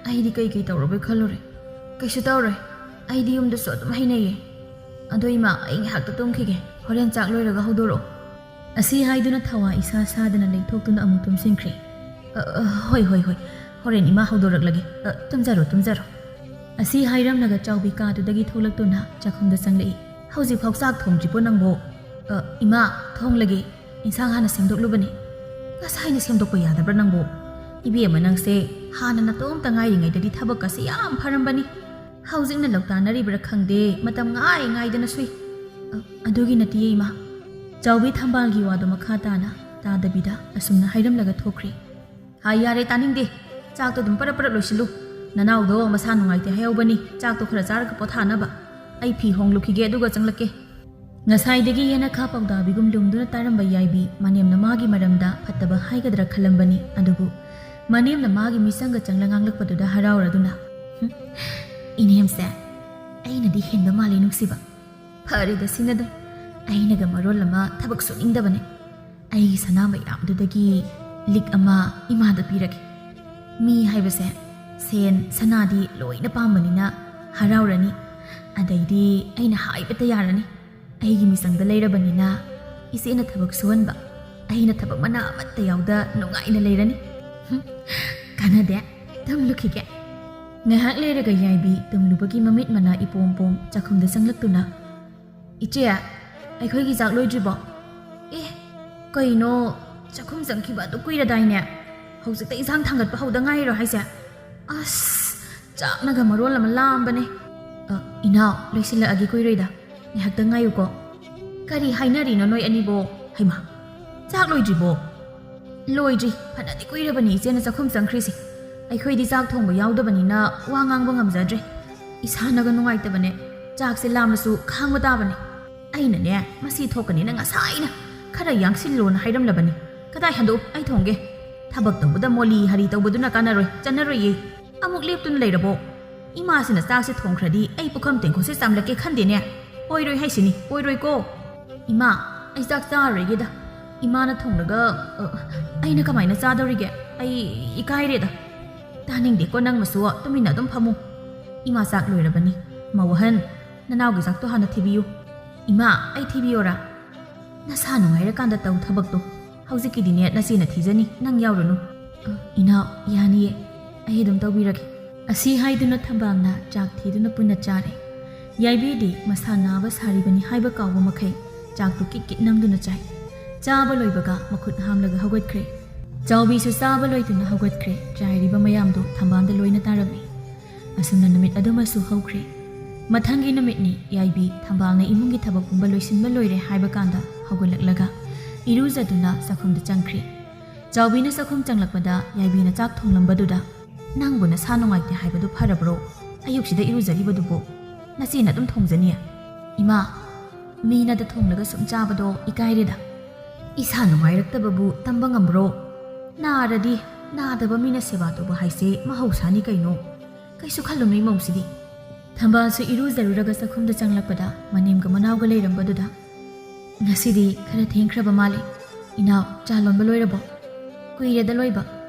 ꯑꯩꯗꯤ ꯀꯩ ꯀꯩ ꯇꯧꯔꯕꯣꯏ ꯈꯜꯂꯨꯔꯦ꯫ ꯀꯩꯁꯨ ꯇꯧꯔꯣꯏ, ꯑꯩꯗꯤ ꯌꯨꯝꯗꯁꯨ ꯑꯗꯨꯝ ꯍꯩꯅꯩꯌꯦ꯫ ꯑꯗꯣ ꯏꯃꯥ, ꯑꯩ ꯉꯥꯏꯍꯥꯛꯇ ꯇꯨꯝꯈꯤꯒꯦ, ꯍꯣꯔꯦꯟ ꯆꯥꯛ ꯂꯣꯏꯔꯒ ꯍꯧꯗꯣꯔꯛꯑꯣ꯫" ꯑꯁꯤ ꯍꯥꯏꯗꯨꯅ ꯊꯋꯥ ꯏꯁꯥ ꯁꯥꯗꯅ ꯂꯩꯊꯣꯛꯇꯨꯅ ꯑꯃꯨꯛ ꯇꯨꯝꯁꯤꯟꯈ꯭ꯔꯦ꯫ "ꯑ, ꯑ, ꯍꯣꯏ, ꯍꯣꯏ, ꯍꯣꯏ, ꯍꯣꯔꯦꯟ ꯏꯃꯥ ꯍꯧꯗꯣꯔꯛꯂꯒꯦ꯫ ꯑ, ꯇꯨꯝꯖꯔꯣ, ꯇꯨꯝꯖꯔꯣ꯫" ꯑꯁꯤ ꯍꯥꯏꯔꯝꯂꯒ ꯆꯥꯎꯕꯤ ꯀꯥꯗꯨꯗꯒꯤ ꯊꯣꯛꯂꯛꯇꯨꯅ ꯆꯥꯛꯈꯨꯝꯗ ꯆꯪꯂꯛꯏ꯫ "ꯍꯧꯖꯤꯛꯐꯥꯎ ꯆꯥꯛ ꯊꯣꯡꯗ꯭ꯔꯤꯕꯣ ꯅꯪꯕꯣ?" "ꯑ, ꯏꯃꯥ, ꯊꯣꯡꯂꯒꯦ, ꯏꯟꯁꯥꯡ ꯍꯥꯟꯅ ꯁꯦꯝꯗꯣꯛꯂꯨꯕꯅꯦ꯫" "ꯉꯁꯥꯏꯅ ꯁꯦꯝꯗꯣꯛꯄ ꯌꯥꯗꯕ꯭ꯔꯥ ꯅꯪꯕꯣ? ꯏꯕꯦꯝꯃ, ꯅꯪꯁꯦ ꯍꯥꯟꯅ ꯅꯇꯣꯝꯇ ꯉꯥꯏꯔꯤꯉꯩꯗꯗꯤ ꯊꯕꯛꯀꯁꯦ ꯌꯥꯝ ꯐꯔꯝꯕꯅꯤ꯫ ꯍꯧꯖꯤꯛꯅ ꯂꯧꯇꯥꯟꯅꯔꯤꯕ꯭ꯔꯥ ꯈꯪꯗꯦ, ꯃꯇꯝ ꯉꯥꯏ ꯉꯥꯏꯗꯅ ꯁꯨꯏ꯫" "ꯑ, ꯑꯗꯨꯒꯤ ꯅꯠꯇꯤꯌꯦ ꯏꯃꯥ꯫" ꯆꯥꯎꯕꯤ ꯊꯝꯕꯥꯜꯒꯤ ꯋꯥꯗꯣ ꯃꯈꯥ ꯇꯥꯅ ꯇꯥꯗꯕꯤꯗ ꯑꯁꯨꯝꯅ ꯍꯥꯏꯔꯝꯂꯒ ꯊꯣꯛꯈ꯭ꯔꯦ꯫ ꯑꯥ, ꯌꯥꯔꯦ, ꯇꯥꯅꯤꯡꯗꯦ꯫ ꯆꯥꯛꯇꯣ ꯑꯗꯨꯝ ꯄꯔꯞ ꯄꯔꯞ ꯂꯣꯏꯁꯤꯜꯂꯨ꯫ ꯅꯅꯥꯎꯗꯣ ꯃꯁꯥ ꯅꯨꯡꯉꯥꯏꯇꯦ ꯍꯥꯏꯍꯧꯕꯅꯤ꯫ ꯆꯥꯛꯇꯣ ꯈꯔ ꯆꯥꯔꯒ ꯄꯣꯊꯥꯅꯕ꯫ ꯑꯩ ꯐꯤ ꯍꯣꯡꯂꯨꯈꯤꯒꯦ, ꯑꯗꯨꯒ ꯆꯪꯂꯛꯀꯦ꯫ ꯉꯁꯥꯏꯗꯒꯤ ꯌꯦꯅꯈꯥ ꯄꯥꯎꯗꯥꯕꯤꯒꯨꯝ ꯂꯨꯝꯗꯨꯅ ꯇꯥꯔꯝꯕ ꯌꯥꯏꯕꯤ ꯃꯅꯦꯝꯅ ꯃꯥꯒꯤ ꯃꯔꯝꯗ ꯐꯠꯇꯕ ꯍꯥꯏꯒꯗ꯭ꯔꯥ ꯈꯜꯂꯝꯕꯅꯤ꯫ ꯑꯗꯨꯕꯨ ꯃꯅꯦꯝꯅ ꯃꯥꯒꯤ ꯃꯤꯆꯪꯒ ꯆꯪꯂ ꯉꯥꯡꯂꯛꯄꯗꯨꯗ ꯍꯔꯥꯎꯔꯗꯨꯅ, "ꯍꯨꯝ, ꯏꯅꯦꯝꯁꯦ, ꯑꯩꯅꯗꯤ ꯍꯦꯟꯕ ꯃꯥꯜꯂꯦ ꯅꯨꯡꯁꯤꯕ꯫ ꯐꯔꯦꯗ ꯁꯤꯅꯗ, ꯑꯩꯅꯒ ꯃꯔꯣꯜ ꯑꯃ ꯊꯕꯛ ꯁꯨꯅꯤꯡꯗꯕꯅꯦ꯫ ꯑꯩꯒꯤ ꯁꯅꯥ ꯃꯌꯥꯝꯗꯨꯗꯒꯤ ꯂꯤꯛ ꯑꯃ ꯏꯃꯥꯗ ꯄꯤꯔꯒꯦ꯫ ꯃꯤ ꯍꯥꯏꯕꯁꯦ ꯁꯦꯟ ꯁꯅꯥꯗꯤ ꯂꯣꯏꯅ ꯄꯥꯝꯕꯅꯤꯅ ꯍꯔꯥꯎꯔꯅꯤ꯫ ꯑꯗꯩꯗꯤ ꯑꯩꯅ ꯍꯥꯏꯕꯇ ꯌꯥꯔꯅꯤ꯫ ꯑꯩꯒꯤ ꯃꯤꯆꯪꯗ ꯂꯩꯔꯕꯅꯤꯅ ꯏꯆꯦꯅ ꯊꯕꯛ ꯁꯨꯍꯟꯕ, ꯑꯩꯅ ꯊꯕꯛ ꯃꯅꯥ ꯑꯃꯠꯇ ꯌꯥꯎꯗ ꯅꯨꯡꯉꯥꯏꯅ ꯂꯩꯔꯅꯤ꯫ ꯍꯨꯝ, ꯀꯥꯟꯅꯗꯦ, ꯇꯨꯝꯂꯨꯈꯤꯒꯦ꯫" ꯉꯥꯏꯍꯥꯛ ꯂꯩꯔꯒ ꯌꯥꯏꯕꯤ ꯇꯨꯝꯂꯨꯕꯒꯤ ꯃꯃꯤꯠ ꯃꯅꯥ ꯏꯄꯣꯝ ꯄꯣꯝ ꯆꯥꯛꯈꯨꯝꯗ ꯆꯪꯂꯛꯇꯨꯅ, "ꯏꯆꯦ, ꯑꯩꯈꯣꯏꯒꯤ ꯆꯥꯛ ꯂꯣꯏꯗ꯭ꯔꯤꯕꯣ?" "ꯑꯦ, ꯀꯩꯅꯣ, ꯆꯥꯛꯈꯨꯝ ꯆꯪꯈꯤꯕ ꯑꯗꯨ ꯀꯨꯏꯔꯗꯥꯏꯅꯦ? ꯍꯧꯖꯤꯛꯇ ꯏꯟꯁꯥꯡ ꯊꯥꯡꯒꯠꯄ ꯍꯧꯗ ꯉꯥꯏꯔꯤꯔꯣ ꯍꯥꯏꯁꯦ? ꯑꯁ, ꯆꯥꯛꯅꯒ ꯃꯔꯣꯜ ꯑꯃ ꯂꯥꯝꯕꯅꯦ꯫" "ꯑ, ꯏꯅꯥꯎ, ꯂꯣꯏꯁꯤꯜꯂꯛꯑꯒꯦ, ꯀꯨꯏꯔꯣꯏꯗ꯫ ꯉꯥꯏꯍꯥꯛꯇꯪ ꯉꯥꯏꯌꯨꯀꯣ꯫" "ꯀꯔꯤ ꯍꯥꯏꯅꯔꯤꯅꯣ ꯅꯣꯏ ꯑꯅꯤꯕꯣ? ꯍꯩꯃꯥ, ꯆꯥꯛ ꯂꯣꯏꯗ꯭ꯔꯤꯕꯣ?" "ꯂꯣꯏꯗ꯭ꯔꯤ꯫ ꯐꯅꯗꯤ ꯀꯨꯏꯔꯕꯅꯤ ꯏꯆꯦꯅ ꯆꯥꯛꯈꯨꯝ ꯆꯪꯈ꯭ꯔꯤꯁꯦ꯫ ꯑꯩꯈꯣꯏꯗꯤ ꯆꯥꯛ ꯊꯣꯡꯕ ꯌꯥꯎꯗꯕꯅꯤꯅ ꯋꯥ ꯉꯥꯡꯕ ꯉꯝꯖꯗ꯭ꯔꯦ꯫ ꯏꯁꯥꯅꯒ ꯅꯨꯡꯉꯥꯏꯇꯕꯅꯦ꯫ ꯆꯥꯛꯁꯦ ꯂꯥꯝꯂꯁꯨ ꯈꯥꯡꯕ ꯇꯥꯕꯅꯦ꯫ ꯑꯩꯅꯅꯦ, ꯃꯁꯤ ꯊꯣꯛꯀꯅꯤꯅ ꯉꯁꯥꯏꯅ ꯈꯔ ꯌꯥꯡꯁꯤꯜꯂꯣꯅ ꯍꯥꯏꯔꯝꯂꯕꯅꯤ꯫ ꯀꯗꯥꯏ ꯍꯟꯗꯣꯛꯎ, ꯑꯩ ꯊꯣꯡꯒꯦ꯫ ꯊꯕꯛ ꯇꯧꯕꯗ ꯃꯣꯂꯤ ꯍꯔꯤ ꯇꯧꯕꯗꯨꯅ ꯀꯥꯟꯅꯔꯣꯏ, ꯆꯟꯅꯔꯣꯏꯌꯦ꯫ ꯑꯃꯨꯛ ꯂꯦꯞꯇꯨꯅ ꯂꯩꯔꯕꯣ? ꯏꯃꯥꯁꯤꯅ ꯆꯥꯛꯁꯦ ꯊꯣꯡꯈ꯭ꯔꯗꯤ ꯑꯩ ꯄꯨꯈꯝ ꯇꯦꯡꯀꯣꯠꯁꯦ ꯆꯥꯝꯂꯛꯀꯦ ꯈꯟꯗꯦꯅꯦ꯫ ꯑꯣꯏꯔꯣꯏ ꯍꯥꯏꯁꯤꯅꯤ, ꯑꯣꯏꯔꯣꯏꯀꯣ꯫ ꯏꯃꯥ, ꯑꯩ ꯆꯥꯛ ꯆꯥꯔꯔꯣꯏꯒꯦꯗ꯫ ꯏꯃꯥꯅ ꯊꯣꯡꯂꯒ, ꯑ, ꯑꯩꯅ ꯀꯃꯥꯏꯅ ꯆꯥꯗꯧꯔꯤꯒꯦ? ꯑꯩ ꯏꯀꯥꯏꯔꯦꯗ꯫" "ꯇꯥꯅꯤꯡꯗꯦꯀꯣ ꯅꯪ ꯃꯁꯨ, ꯇꯨꯃꯤꯟꯅ ꯑꯗꯨꯝ ꯐꯝꯃꯨ꯫" "ꯏꯃꯥ ꯆꯥꯛ ꯂꯣꯏꯔꯕꯅꯤ꯫ ꯃꯧ ꯑꯍꯟ, ꯅꯅꯥꯎꯒꯤ ꯆꯥꯛꯇꯣ ꯍꯥꯟꯅ ꯊꯤꯕꯤꯌꯨ꯫" "ꯏꯃꯥ, ꯑꯩ ꯊꯤꯕꯤꯌꯣꯔꯥ?" "ꯅꯁꯥ ꯅꯨꯡꯉꯥꯏꯔꯀꯥꯟꯗ ꯇꯧ ꯊꯕꯛꯇꯣ꯫ ꯍꯧꯖꯤꯛꯀꯤꯗꯤꯅꯦ ꯅꯆꯦꯅ ꯊꯤꯖꯅꯤ, ꯅꯪ ꯌꯥꯎꯔꯨꯅꯨ꯫" "ꯑ, ꯏꯅꯥꯎ, ꯌꯥꯅꯤꯌꯦ, ꯑꯩ ꯑꯗꯨꯝ ꯇꯧꯕꯤꯔꯒꯦ꯫" ꯑꯁꯤ ꯍꯥꯏꯗꯨꯅ ꯊꯝꯕꯥꯜꯅ ꯆꯥꯛ ꯊꯤꯗꯨꯅ ꯄꯨꯟꯅ ꯆꯥꯔꯦ꯫ ꯌꯥꯏꯕꯤꯗꯤ ꯃꯁꯥ ꯅꯥꯕ ꯁꯥꯔꯤꯕꯅꯤ ꯍꯥꯏꯕ ꯀꯥꯎꯕ ꯃꯈꯩ ꯆꯥꯛꯇꯨ ꯀꯤꯠ ꯀꯤꯠ ꯅꯝꯗꯨꯅ ꯆꯥꯏ꯫ ꯆꯥꯕ ꯂꯣꯏꯕꯒ ꯃꯈꯨꯠ ꯍꯥꯝꯂꯒ ꯍꯧꯒꯠꯈ꯭ꯔꯦ꯫ ꯆꯥꯎꯕꯤꯁꯨ ꯆꯥꯕ ꯂꯣꯏꯗꯨꯅ ꯍꯧꯒꯠꯈ꯭ꯔꯦ꯫ ꯆꯥꯏꯔꯤꯕ ꯃꯌꯥꯝꯗꯨ ꯊꯝꯕꯥꯜꯗ ꯂꯣꯏꯅ ꯇꯥꯔꯝꯃꯤ꯫ ꯑꯁꯨꯝꯅ ꯅꯨꯃꯤꯠ ꯑꯗꯨꯃꯁꯨ ꯍꯧꯈ꯭ꯔꯦ꯫ ꯃꯊꯪꯒꯤ ꯅꯨꯃꯤꯠꯅꯤ꯫ ꯌꯥꯏꯕꯤ ꯊꯝꯕꯥꯜꯅ ꯏꯃꯨꯡꯒꯤ ꯊꯕꯛ ꯄꯨꯝꯕ ꯂꯣꯏꯁꯤꯟꯕ ꯂꯣꯏꯔꯦ ꯍꯥꯏꯕ ꯀꯥꯟꯗ ꯍꯧꯒꯠꯂꯛꯂꯒ ꯏꯔꯨꯖꯗꯨꯅ ꯆꯥꯛꯈꯨꯝꯗ ꯆꯪꯈ꯭ꯔꯦ꯫ ꯆꯥꯎꯕꯤꯅ ꯆꯥꯛꯈꯨꯝ ꯆꯪꯂꯛꯄꯗ ꯌꯥꯏꯕꯤꯅ ꯆꯥꯛ ꯊꯣꯡꯂꯝꯕꯗꯨꯗ, "ꯅꯪꯕꯨ ꯅꯁꯥ ꯅꯨꯡꯉꯥꯏꯇꯦ ꯍꯥꯏꯕꯗꯨ ꯐꯔꯕ꯭ꯔꯣ? ꯑꯌꯨꯛꯁꯤꯗ ꯏꯔꯨꯖꯔꯤꯕꯗꯨꯕꯨ? ꯅꯆꯦꯅ ꯑꯗꯨꯝ ꯊꯣꯡꯖꯅꯤ?" "ꯏꯃꯥ, ꯃꯤꯅꯗ ꯊꯣꯡꯂꯒ ꯁꯨꯝ ꯆꯥꯕꯗꯣ ꯏꯀꯥꯏꯔꯦꯗ꯫ ꯏꯁꯥ ꯅꯨꯡꯉꯥꯏꯔꯛꯇꯕꯕꯨ ꯇꯝꯕ ꯉꯝꯕ꯭ꯔꯣ? ꯅꯥꯔꯗꯤ ꯅꯥꯗꯕ ꯃꯤꯅ ꯁꯦꯕꯥ ꯇꯧꯕ ꯍꯥꯏꯁꯦ ꯃꯍꯧꯁꯥꯅꯤ ꯀꯩꯅꯣ꯫ ꯀꯩꯁꯨ ꯈꯜꯂꯨꯅꯨ ꯏꯃꯧꯁꯤꯗꯤ꯫" ꯊꯝꯕꯥꯜꯁꯨ ꯏꯔꯨꯖꯔꯨꯔꯒ ꯆꯥꯛꯈꯨꯝꯗ ꯆꯪꯂꯛꯄꯗ ꯃꯅꯦꯝꯒ ꯃꯅꯥꯎꯒ ꯂꯩꯔꯝꯕꯗꯨꯗ, "ꯉꯁꯤꯗꯤ ꯈꯔ ꯊꯦꯡꯈ꯭ꯔꯕ ꯃꯥꯜꯂꯦ꯫ ꯏꯅꯥꯎ, ꯆꯥ ꯂꯣꯟꯕ ꯂꯣꯏꯔꯕꯣ? ꯀꯨꯏꯔꯦꯗ ꯂꯣꯏꯕ꯫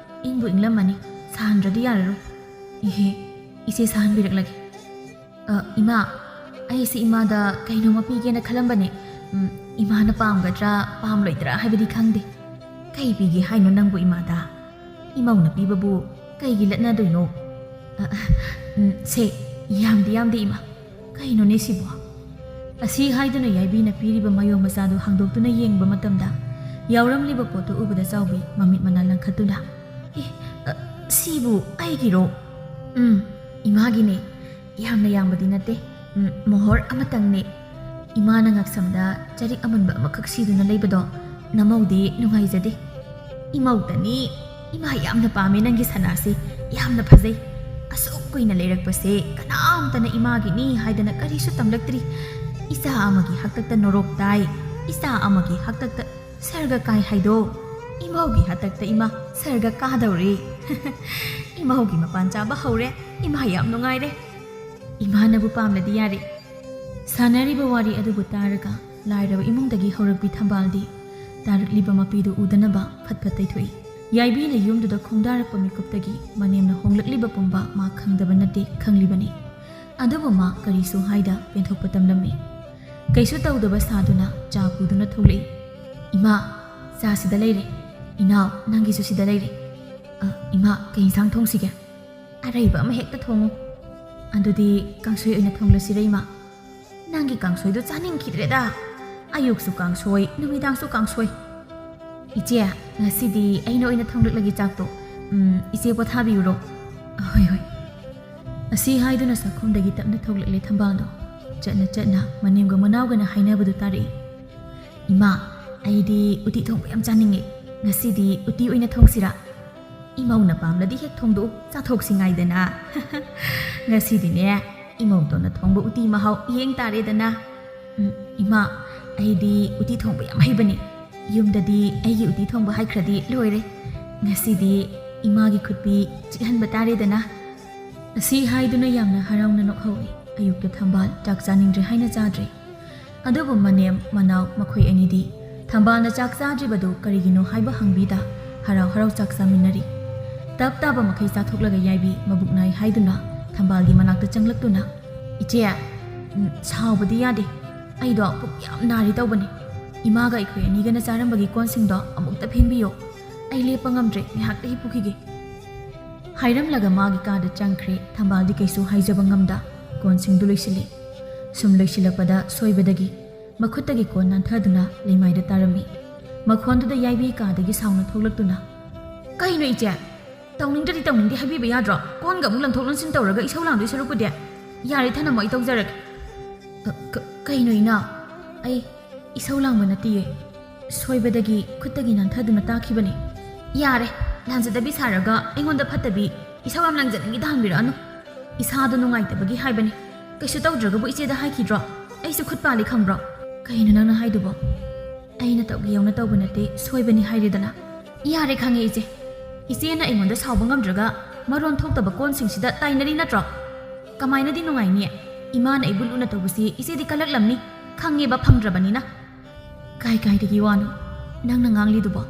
ꯏꯪꯕꯨ ꯏꯪꯂꯝꯃꯅꯤ꯫ ꯁꯥꯍꯟꯗ꯭ꯔꯗꯤ ꯌꯥꯔꯔꯣꯏ꯫" "ꯏꯍꯦ, ꯏꯆꯦ ꯁꯥꯍꯟꯕꯤꯔꯛꯂꯒꯦ꯫" "ꯑ, ꯏꯃꯥ, ꯑꯩꯁꯦ ꯏꯃꯥꯗ ꯀꯩꯅꯣꯝꯃ ꯄꯤꯒꯦꯅ ꯈꯜꯂꯝꯕꯅꯦ꯫ ꯎꯝ, ꯏꯃꯥꯅ ꯄꯥꯝꯒꯗ꯭ꯔꯥ ꯄꯥꯝꯂꯣꯏꯗ꯭ꯔꯥ ꯍꯥꯏꯕꯗꯤ ꯈꯪꯗꯦ꯫" "ꯀꯩ ꯄꯤꯒꯦ ꯍꯥꯏꯅꯣ ꯅꯪꯕꯨ ꯏꯃꯥꯗ? ꯏꯃꯧꯅ ꯄꯤꯕꯕꯨ ꯀꯩꯒꯤ ꯂꯠꯅꯗꯣꯏꯅꯣ?" "ꯑ, ꯎꯝ, ꯁꯦ, ꯌꯥꯝꯗꯤ ꯌꯥꯝꯗꯦ ꯏꯃꯥ꯫ ꯀꯩꯅꯣꯅꯦ ꯁꯤꯕꯣ?" ꯑꯁꯤ ꯍꯥꯏꯗꯨꯅ ꯌꯥꯏꯕꯤꯅ ꯄꯤꯔꯤꯕ ꯃꯌꯣ ꯃꯆꯥꯗꯨ ꯍꯥꯡꯗꯣꯛꯇꯨꯅ ꯌꯦꯡꯕ ꯃꯇꯝꯗ, ꯌꯥꯎꯔꯝꯂꯤꯕ ꯄꯣꯠꯇꯨ ꯎꯕꯗ ꯆꯥꯎꯕꯤ ꯃꯃꯤꯠ ꯃꯅꯥ ꯂꯪꯈꯠꯇꯨꯅ, "ꯑꯦ, ꯑ, ꯁꯤꯕꯨ ꯑꯩꯒꯤꯔꯣ?" "ꯎꯝ, ꯏꯃꯥꯒꯤꯅꯦ꯫ ꯌꯥꯝꯅ ꯌꯥꯝꯕꯗꯤ ꯅꯠꯇꯦ꯫ ꯎꯝ, ꯃꯣꯍꯣꯔ ꯑꯃꯇꯪꯅꯦ꯫ ꯏꯃꯥꯅ ꯉꯛꯁꯝꯗ ꯆꯔꯤꯛ ꯑꯃꯨꯟꯕ ꯑꯃꯈꯛ ꯁꯤꯗꯨꯅ ꯂꯩꯕꯗꯣ ꯅꯃꯧꯗꯤ ꯅꯨꯡꯉꯥꯏꯖꯗꯦ꯫" "ꯏꯃꯧꯇꯅꯤ꯫ ꯏꯃꯥ ꯌꯥꯝꯅ ꯄꯥꯝꯃꯦ ꯅꯪꯒꯤ ꯁꯅꯥꯁꯤ꯫ ꯌꯥꯝꯅ ꯐꯖꯩ꯫ ꯑꯁꯨꯛ ꯀꯨꯏꯅ ꯂꯩꯔꯛꯄꯁꯦ ꯀꯅꯥꯝꯇꯅ ꯏꯃꯥꯒꯤꯅꯤ ꯍꯥꯏꯗꯅ ꯀꯔꯤꯁꯨ ꯇꯝꯂꯛꯇ꯭ꯔꯤ꯫ ꯏꯆꯥ ꯑꯃꯒꯤ ꯍꯥꯛꯇꯛꯇ ꯅꯣꯔꯣꯛ ꯇꯥꯏ, ꯏꯆꯥ ꯑꯃꯒꯤ ꯍꯥꯛꯇꯛꯇ ꯁꯔꯒ ꯀꯥꯏ ꯍꯥꯏꯗꯣ, ꯏꯃꯧꯒꯤ ꯍꯥꯛꯇꯛꯇ ꯏꯃꯥ ꯁꯔꯒ ꯀꯥꯗꯧꯔꯦ꯫" "ꯏꯃꯧꯒꯤ ꯃꯄꯥꯟ ꯆꯥꯕ ꯍꯧꯔꯦ꯫ ꯏꯃꯥ ꯌꯥꯝ ꯅꯨꯡꯉꯥꯏꯔꯦ꯫ ꯏꯃꯥꯅꯕꯨ ꯄꯥꯝꯂꯗꯤ ꯌꯥꯔꯦ꯫" ꯁꯥꯟꯅꯔꯤꯕ ꯋꯥꯔꯤ ꯑꯗꯨꯕꯨ ꯇꯥꯔꯒ ꯂꯥꯏꯔꯕ ꯏꯃꯨꯡꯗꯒꯤ ꯍꯧꯔꯛꯄꯤ ꯊꯝꯕꯥꯜꯗꯤ ꯇꯥꯔꯛꯂꯤꯕ ꯃꯄꯤꯗꯨ ꯎꯗꯅꯕ ꯐꯠ ꯐꯠ ꯇꯩꯊꯣꯛꯏ꯫ ꯌꯥꯏꯕꯤꯅ ꯌꯨꯝꯗꯨꯗ ꯈꯣꯡꯗꯥꯔꯛꯄ ꯃꯤꯀꯨꯞꯇꯒꯤ ꯃꯅꯦꯝꯅ ꯍꯣꯡꯂꯛꯂꯤꯕ ꯄꯨꯝꯕ ꯃꯥ ꯈꯪꯗꯕ ꯅꯠꯇꯦ, ꯈꯪꯂꯤꯕꯅꯤ꯫ ꯑꯗꯨꯕꯨ ꯃꯥ ꯀꯔꯤꯁꯨ ꯍꯥꯏꯗ ꯄꯦꯟꯊꯣꯛꯄ ꯇꯝꯂꯝꯃꯤ꯫ ꯀꯩꯁꯨ ꯇꯧꯗꯕ ꯁꯥꯗꯨꯅ ꯆꯥ ꯄꯨꯗꯨꯅ ꯊꯣꯛꯂꯛꯏ꯫ "ꯏꯃꯥ, ꯆꯥ ꯁꯤꯗ ꯂꯩꯔꯦ꯫ ꯏꯅꯥꯎ, ꯅꯪꯒꯤꯁꯨ ꯁꯤꯗ ꯂꯩꯔꯦ꯫ ꯑ, ꯏꯃꯥ, ꯀꯩ ꯏꯟꯁꯥꯡ ꯊꯣꯡꯁꯤꯒꯦ?" "ꯑꯔꯩꯕ ꯑꯃ ꯍꯦꯛꯇ ꯊꯣꯡꯉꯨ꯫" "ꯑꯗꯨꯗꯤ ꯀꯥꯡꯁꯣꯏ ꯑꯣꯏꯅ ꯊꯣꯡꯂꯁꯤꯔ ꯏꯃꯥ?" "ꯅꯪꯒꯤ ꯀꯥꯡꯁꯣꯏꯗꯣ ꯆꯥꯅꯤꯡꯈꯤꯗ꯭ꯔꯦꯗ꯫ ꯑꯌꯨꯛꯁꯨ ꯀꯥꯡꯁꯣꯏ, ꯅꯨꯃꯤꯗꯥꯡꯁꯨ ꯀꯥꯡꯁꯣꯏ꯫" "ꯏꯆꯦ, ꯉꯁꯤꯗꯤ ꯑꯩꯅ ꯑꯣꯏꯅ ꯊꯣꯡꯂꯛꯂꯒꯦ ꯆꯥꯛꯇꯣ꯫ ꯎꯝ, ꯏꯆꯦ ꯄꯣꯊꯥꯕꯤꯔꯨꯔꯣ꯫" "ꯍꯣꯏ, ꯍꯣꯏ꯫" ꯑꯁꯤ ꯍꯥꯏꯗꯨꯅ ꯆꯥꯛꯈꯨꯝꯗꯒꯤ ꯇꯞꯅ ꯊꯣꯛꯂꯛꯂꯦ ꯊꯝꯕꯥꯜꯗꯣ꯫ ꯆꯠꯅ ꯆꯠꯅ ꯃꯅꯦꯝꯒ ꯃꯅꯥꯎꯒꯅ ꯍꯥꯏꯅꯕꯗꯨ ꯇꯥꯔꯛꯏ꯫ "ꯏꯃꯥ, ꯑꯩꯗꯤ ꯎꯇꯤ ꯊꯣꯡꯕ ꯌꯥꯝ ꯆꯥꯅꯤꯡꯉꯦ꯫ "ꯉꯁꯤꯗꯤ ꯎꯇꯤ ꯑꯣꯏꯅ ꯊꯣꯡꯁꯤꯔꯥ?" "ꯏꯃꯧꯅ ꯄꯥꯝꯂꯗꯤ ꯍꯦꯛ ꯊꯣꯡꯗꯣꯛꯎ, ꯆꯥꯊꯣꯛꯁꯤ ꯉꯥꯏꯗꯅ꯫" "ꯉꯁꯤꯗꯤꯅꯦ, ꯏꯃꯧꯗꯧꯅ ꯊꯣꯡꯕ ꯎꯇꯤ ꯃꯍꯥꯎ ꯌꯦꯡ ꯇꯥꯔꯦꯗꯅ꯫" "ꯎꯝ, ꯏꯃꯥ, ꯑꯩꯗꯤ ꯎꯇꯤ ꯊꯣꯡꯕ ꯌꯥꯝ ꯍꯩꯕꯅꯤ꯫ ꯌꯨꯝꯗꯗꯤ ꯑꯩꯒꯤ ꯎꯇꯤ ꯊꯣꯡꯕ ꯍꯥꯏꯈ꯭ꯔꯗꯤ ꯂꯣꯏꯔꯦ꯫ ꯉꯁꯤꯗꯤ ꯏꯃꯥꯒꯤ ꯈꯨꯠꯄꯤ ꯆꯤꯛꯍꯟꯕ ꯇꯥꯔꯦꯗꯅ꯫" ꯑꯁꯤ ꯍꯥꯏꯗꯨꯅ ꯌꯥꯝꯅ ꯍꯔꯥꯎꯅ ꯅꯣꯛꯍꯧꯏ꯫ ꯑꯌꯨꯛꯇ ꯊꯝꯕꯥꯜ ꯆꯥꯛ ꯆꯥꯅꯤꯡꯗ꯭ꯔꯦ ꯍꯥꯏꯅ ꯆꯥꯗ꯭ꯔꯦ꯫ ꯑꯗꯨꯕꯨ ꯃꯅꯦꯝ ꯃꯅꯥꯎ ꯃꯈꯣꯏ ꯑꯅꯤꯗꯤ ꯊꯝꯕꯥꯜꯅ ꯆꯥꯛ ꯆꯥꯗ꯭ꯔꯤꯕꯗꯨ ꯀꯔꯤꯒꯤꯅꯣ ꯍꯥꯏꯕ ꯍꯪꯕꯤꯗ ꯍꯔꯥꯎ ꯍꯔꯥꯎ ꯆꯥꯛ ꯆꯥꯃꯤꯟꯅꯔꯤ꯫ ꯇꯞ ꯇꯥꯕ ꯃꯈꯩ ꯆꯥꯊꯣꯛꯂꯒ ꯌꯥꯏꯕꯤ ꯃꯕꯨꯛ ꯅꯥꯏ ꯍꯥꯏꯗꯨꯅ ꯊꯝꯕꯥꯜꯒꯤ ꯃꯅꯥꯛꯇ ꯆꯪꯂꯛꯇꯨꯅ, "ꯏꯆꯦ, ꯎꯝ, ꯁꯥꯎꯕꯗꯤ ꯌꯥꯗꯦ꯫ ꯑꯩꯗꯣ ꯄꯨꯛ ꯌꯥꯝ ꯅꯥꯔꯤ ꯇꯧꯕꯅꯤ꯫ ꯏꯃꯥꯒ ꯑꯩꯈꯣꯏ ꯑꯅꯤꯒꯅ ꯆꯥꯔꯝꯕꯒꯤ ꯀꯣꯟꯁꯤꯡꯗꯣ ꯑꯃꯨꯛꯇ ꯐꯦꯡꯕꯤꯌꯣ꯫ ꯑꯩ ꯂꯦꯞꯄ ꯉꯝꯗ꯭ꯔꯦ, ꯉꯥꯏꯍꯥꯛꯇ ꯍꯤꯞꯄꯨꯈꯤꯒꯦ꯫" ꯍꯥꯏꯔꯝꯂꯒ ꯃꯥꯒꯤ ꯀꯥꯗ ꯆꯪꯈ꯭ꯔꯦ꯫ ꯊꯝꯕꯥꯜꯗꯤ ꯀꯩꯁꯨ ꯍꯥꯏꯖꯕ ꯉꯝꯗ ꯀꯣꯟꯁꯤꯡꯗꯨ ꯂꯣꯏꯁꯤꯜꯂꯤ꯫ ꯁꯨꯝ ꯂꯣꯏꯁꯤꯜꯂꯛꯄꯗ ꯁꯣꯏꯕꯗꯒꯤ ꯃꯈꯨꯠꯇꯒꯤ ꯀꯣꯟ ꯅꯥꯟꯊꯗꯨꯅ ꯂꯩꯃꯥꯏꯗ ꯇꯥꯔꯝꯃꯤ꯫ ꯃꯈꯣꯟꯗꯨꯗ ꯌꯥꯏꯕꯤ ꯀꯥꯗꯒꯤ ꯁꯥꯎꯅ ꯊꯣꯛꯂꯛꯇꯨꯅ, "ꯀꯩꯅꯣ ꯏꯆꯦ? ꯇꯧꯅꯤꯡꯗ꯭ꯔꯗꯤ ꯇꯧꯅꯤꯡꯗꯦ ꯍꯥꯏꯕꯤꯕ ꯌꯥꯗ꯭ꯔꯣ? ꯀꯣꯟꯒ ꯑꯃꯨꯛ ꯂꯪꯊꯣꯛ ꯂꯪꯁꯤꯟ ꯇꯧꯔꯒ ꯏꯁꯧ ꯂꯥꯡꯗꯣꯏ ꯁꯔꯨꯛꯄꯨꯗꯤ꯫ ꯌꯥꯔꯦ, ꯊꯅꯝꯃꯣ, ꯑꯩ ꯇꯧꯖꯔꯒꯦ꯫" "ꯀ-, ꯀ-, ꯀꯩꯅꯣ ꯏꯅꯥꯎ? ꯑꯩ ꯏꯁꯧ ꯂꯥꯡꯕ ꯅꯠꯇꯤꯌꯦ꯫ ꯁꯣꯏꯕꯗꯒꯤ ꯈꯨꯠꯇꯒꯤ ꯅꯥꯟꯊꯗꯨꯅ ꯇꯥꯈꯤꯕꯅꯤ꯫" "ꯌꯥꯔꯦ, ꯂꯥꯟꯖꯗꯕꯤ ꯁꯥꯔꯒ ꯑꯩꯉꯣꯟꯗ ꯐꯠꯇꯕꯤ ꯏꯁꯧ ꯌꯥꯝ ꯂꯥꯡꯖꯅꯤꯡꯉꯤ ꯇꯥꯍꯟꯕꯤꯔꯛꯑꯅꯨ꯫ ꯏꯁꯥꯗꯣ ꯅꯨꯡꯉꯥꯏꯇꯕꯒꯤ ꯍꯥꯏꯕꯅꯤ꯫ ꯀꯩꯁꯨ ꯇꯧꯗ꯭ꯔꯒꯕꯨ ꯏꯆꯦꯗ ꯍꯥꯏꯈꯤꯗ꯭ꯔꯣ? ꯑꯩꯁꯨ ꯈꯨꯠ ꯄꯥꯜꯂꯤ ꯈꯪꯕ꯭ꯔꯣ?" "ꯀꯩꯅꯣ ꯅꯪꯅ ꯍꯥꯏꯗꯨꯕꯣ? ꯑꯩꯅ ꯇꯧꯒꯦ ꯌꯧꯅ ꯇꯧꯕ ꯅꯠꯇꯦ, ꯁꯣꯏꯕꯅꯤ ꯍꯥꯏꯔꯦꯗꯅ꯫" "ꯌꯥꯔꯦ, ꯈꯪꯉꯦ ꯏꯆꯦ꯫ ꯏꯆꯦꯅ ꯑꯩꯉꯣꯟꯗ ꯁꯥꯎꯕ ꯉꯝꯗ꯭ꯔꯒ ꯃꯔꯣꯟ ꯊꯣꯛꯇꯕ ꯀꯣꯟꯁꯤꯡꯁꯤꯗ ꯇꯥꯏꯅꯔꯤ ꯅꯠꯇ꯭ꯔꯣ? ꯀꯃꯥꯏꯅꯗꯤ ꯅꯨꯡꯉꯥꯏꯅꯤ? ꯏꯃꯥꯅ ꯑꯩꯕꯨ ꯂꯨꯅ ꯇꯧꯕꯁꯤ ꯏꯆꯦꯗꯤ ꯀꯜꯂꯛꯂꯝꯅꯤ꯫ ꯈꯪꯉꯦꯕ, ꯐꯪꯗ꯭ꯔꯕꯅꯤꯅ꯫" "ꯀꯥꯏ ꯀꯥꯏꯗꯒꯤ ꯋꯥꯅꯣ ꯅꯪꯅ ꯉꯥꯡꯂꯤꯗꯨꯕꯣ?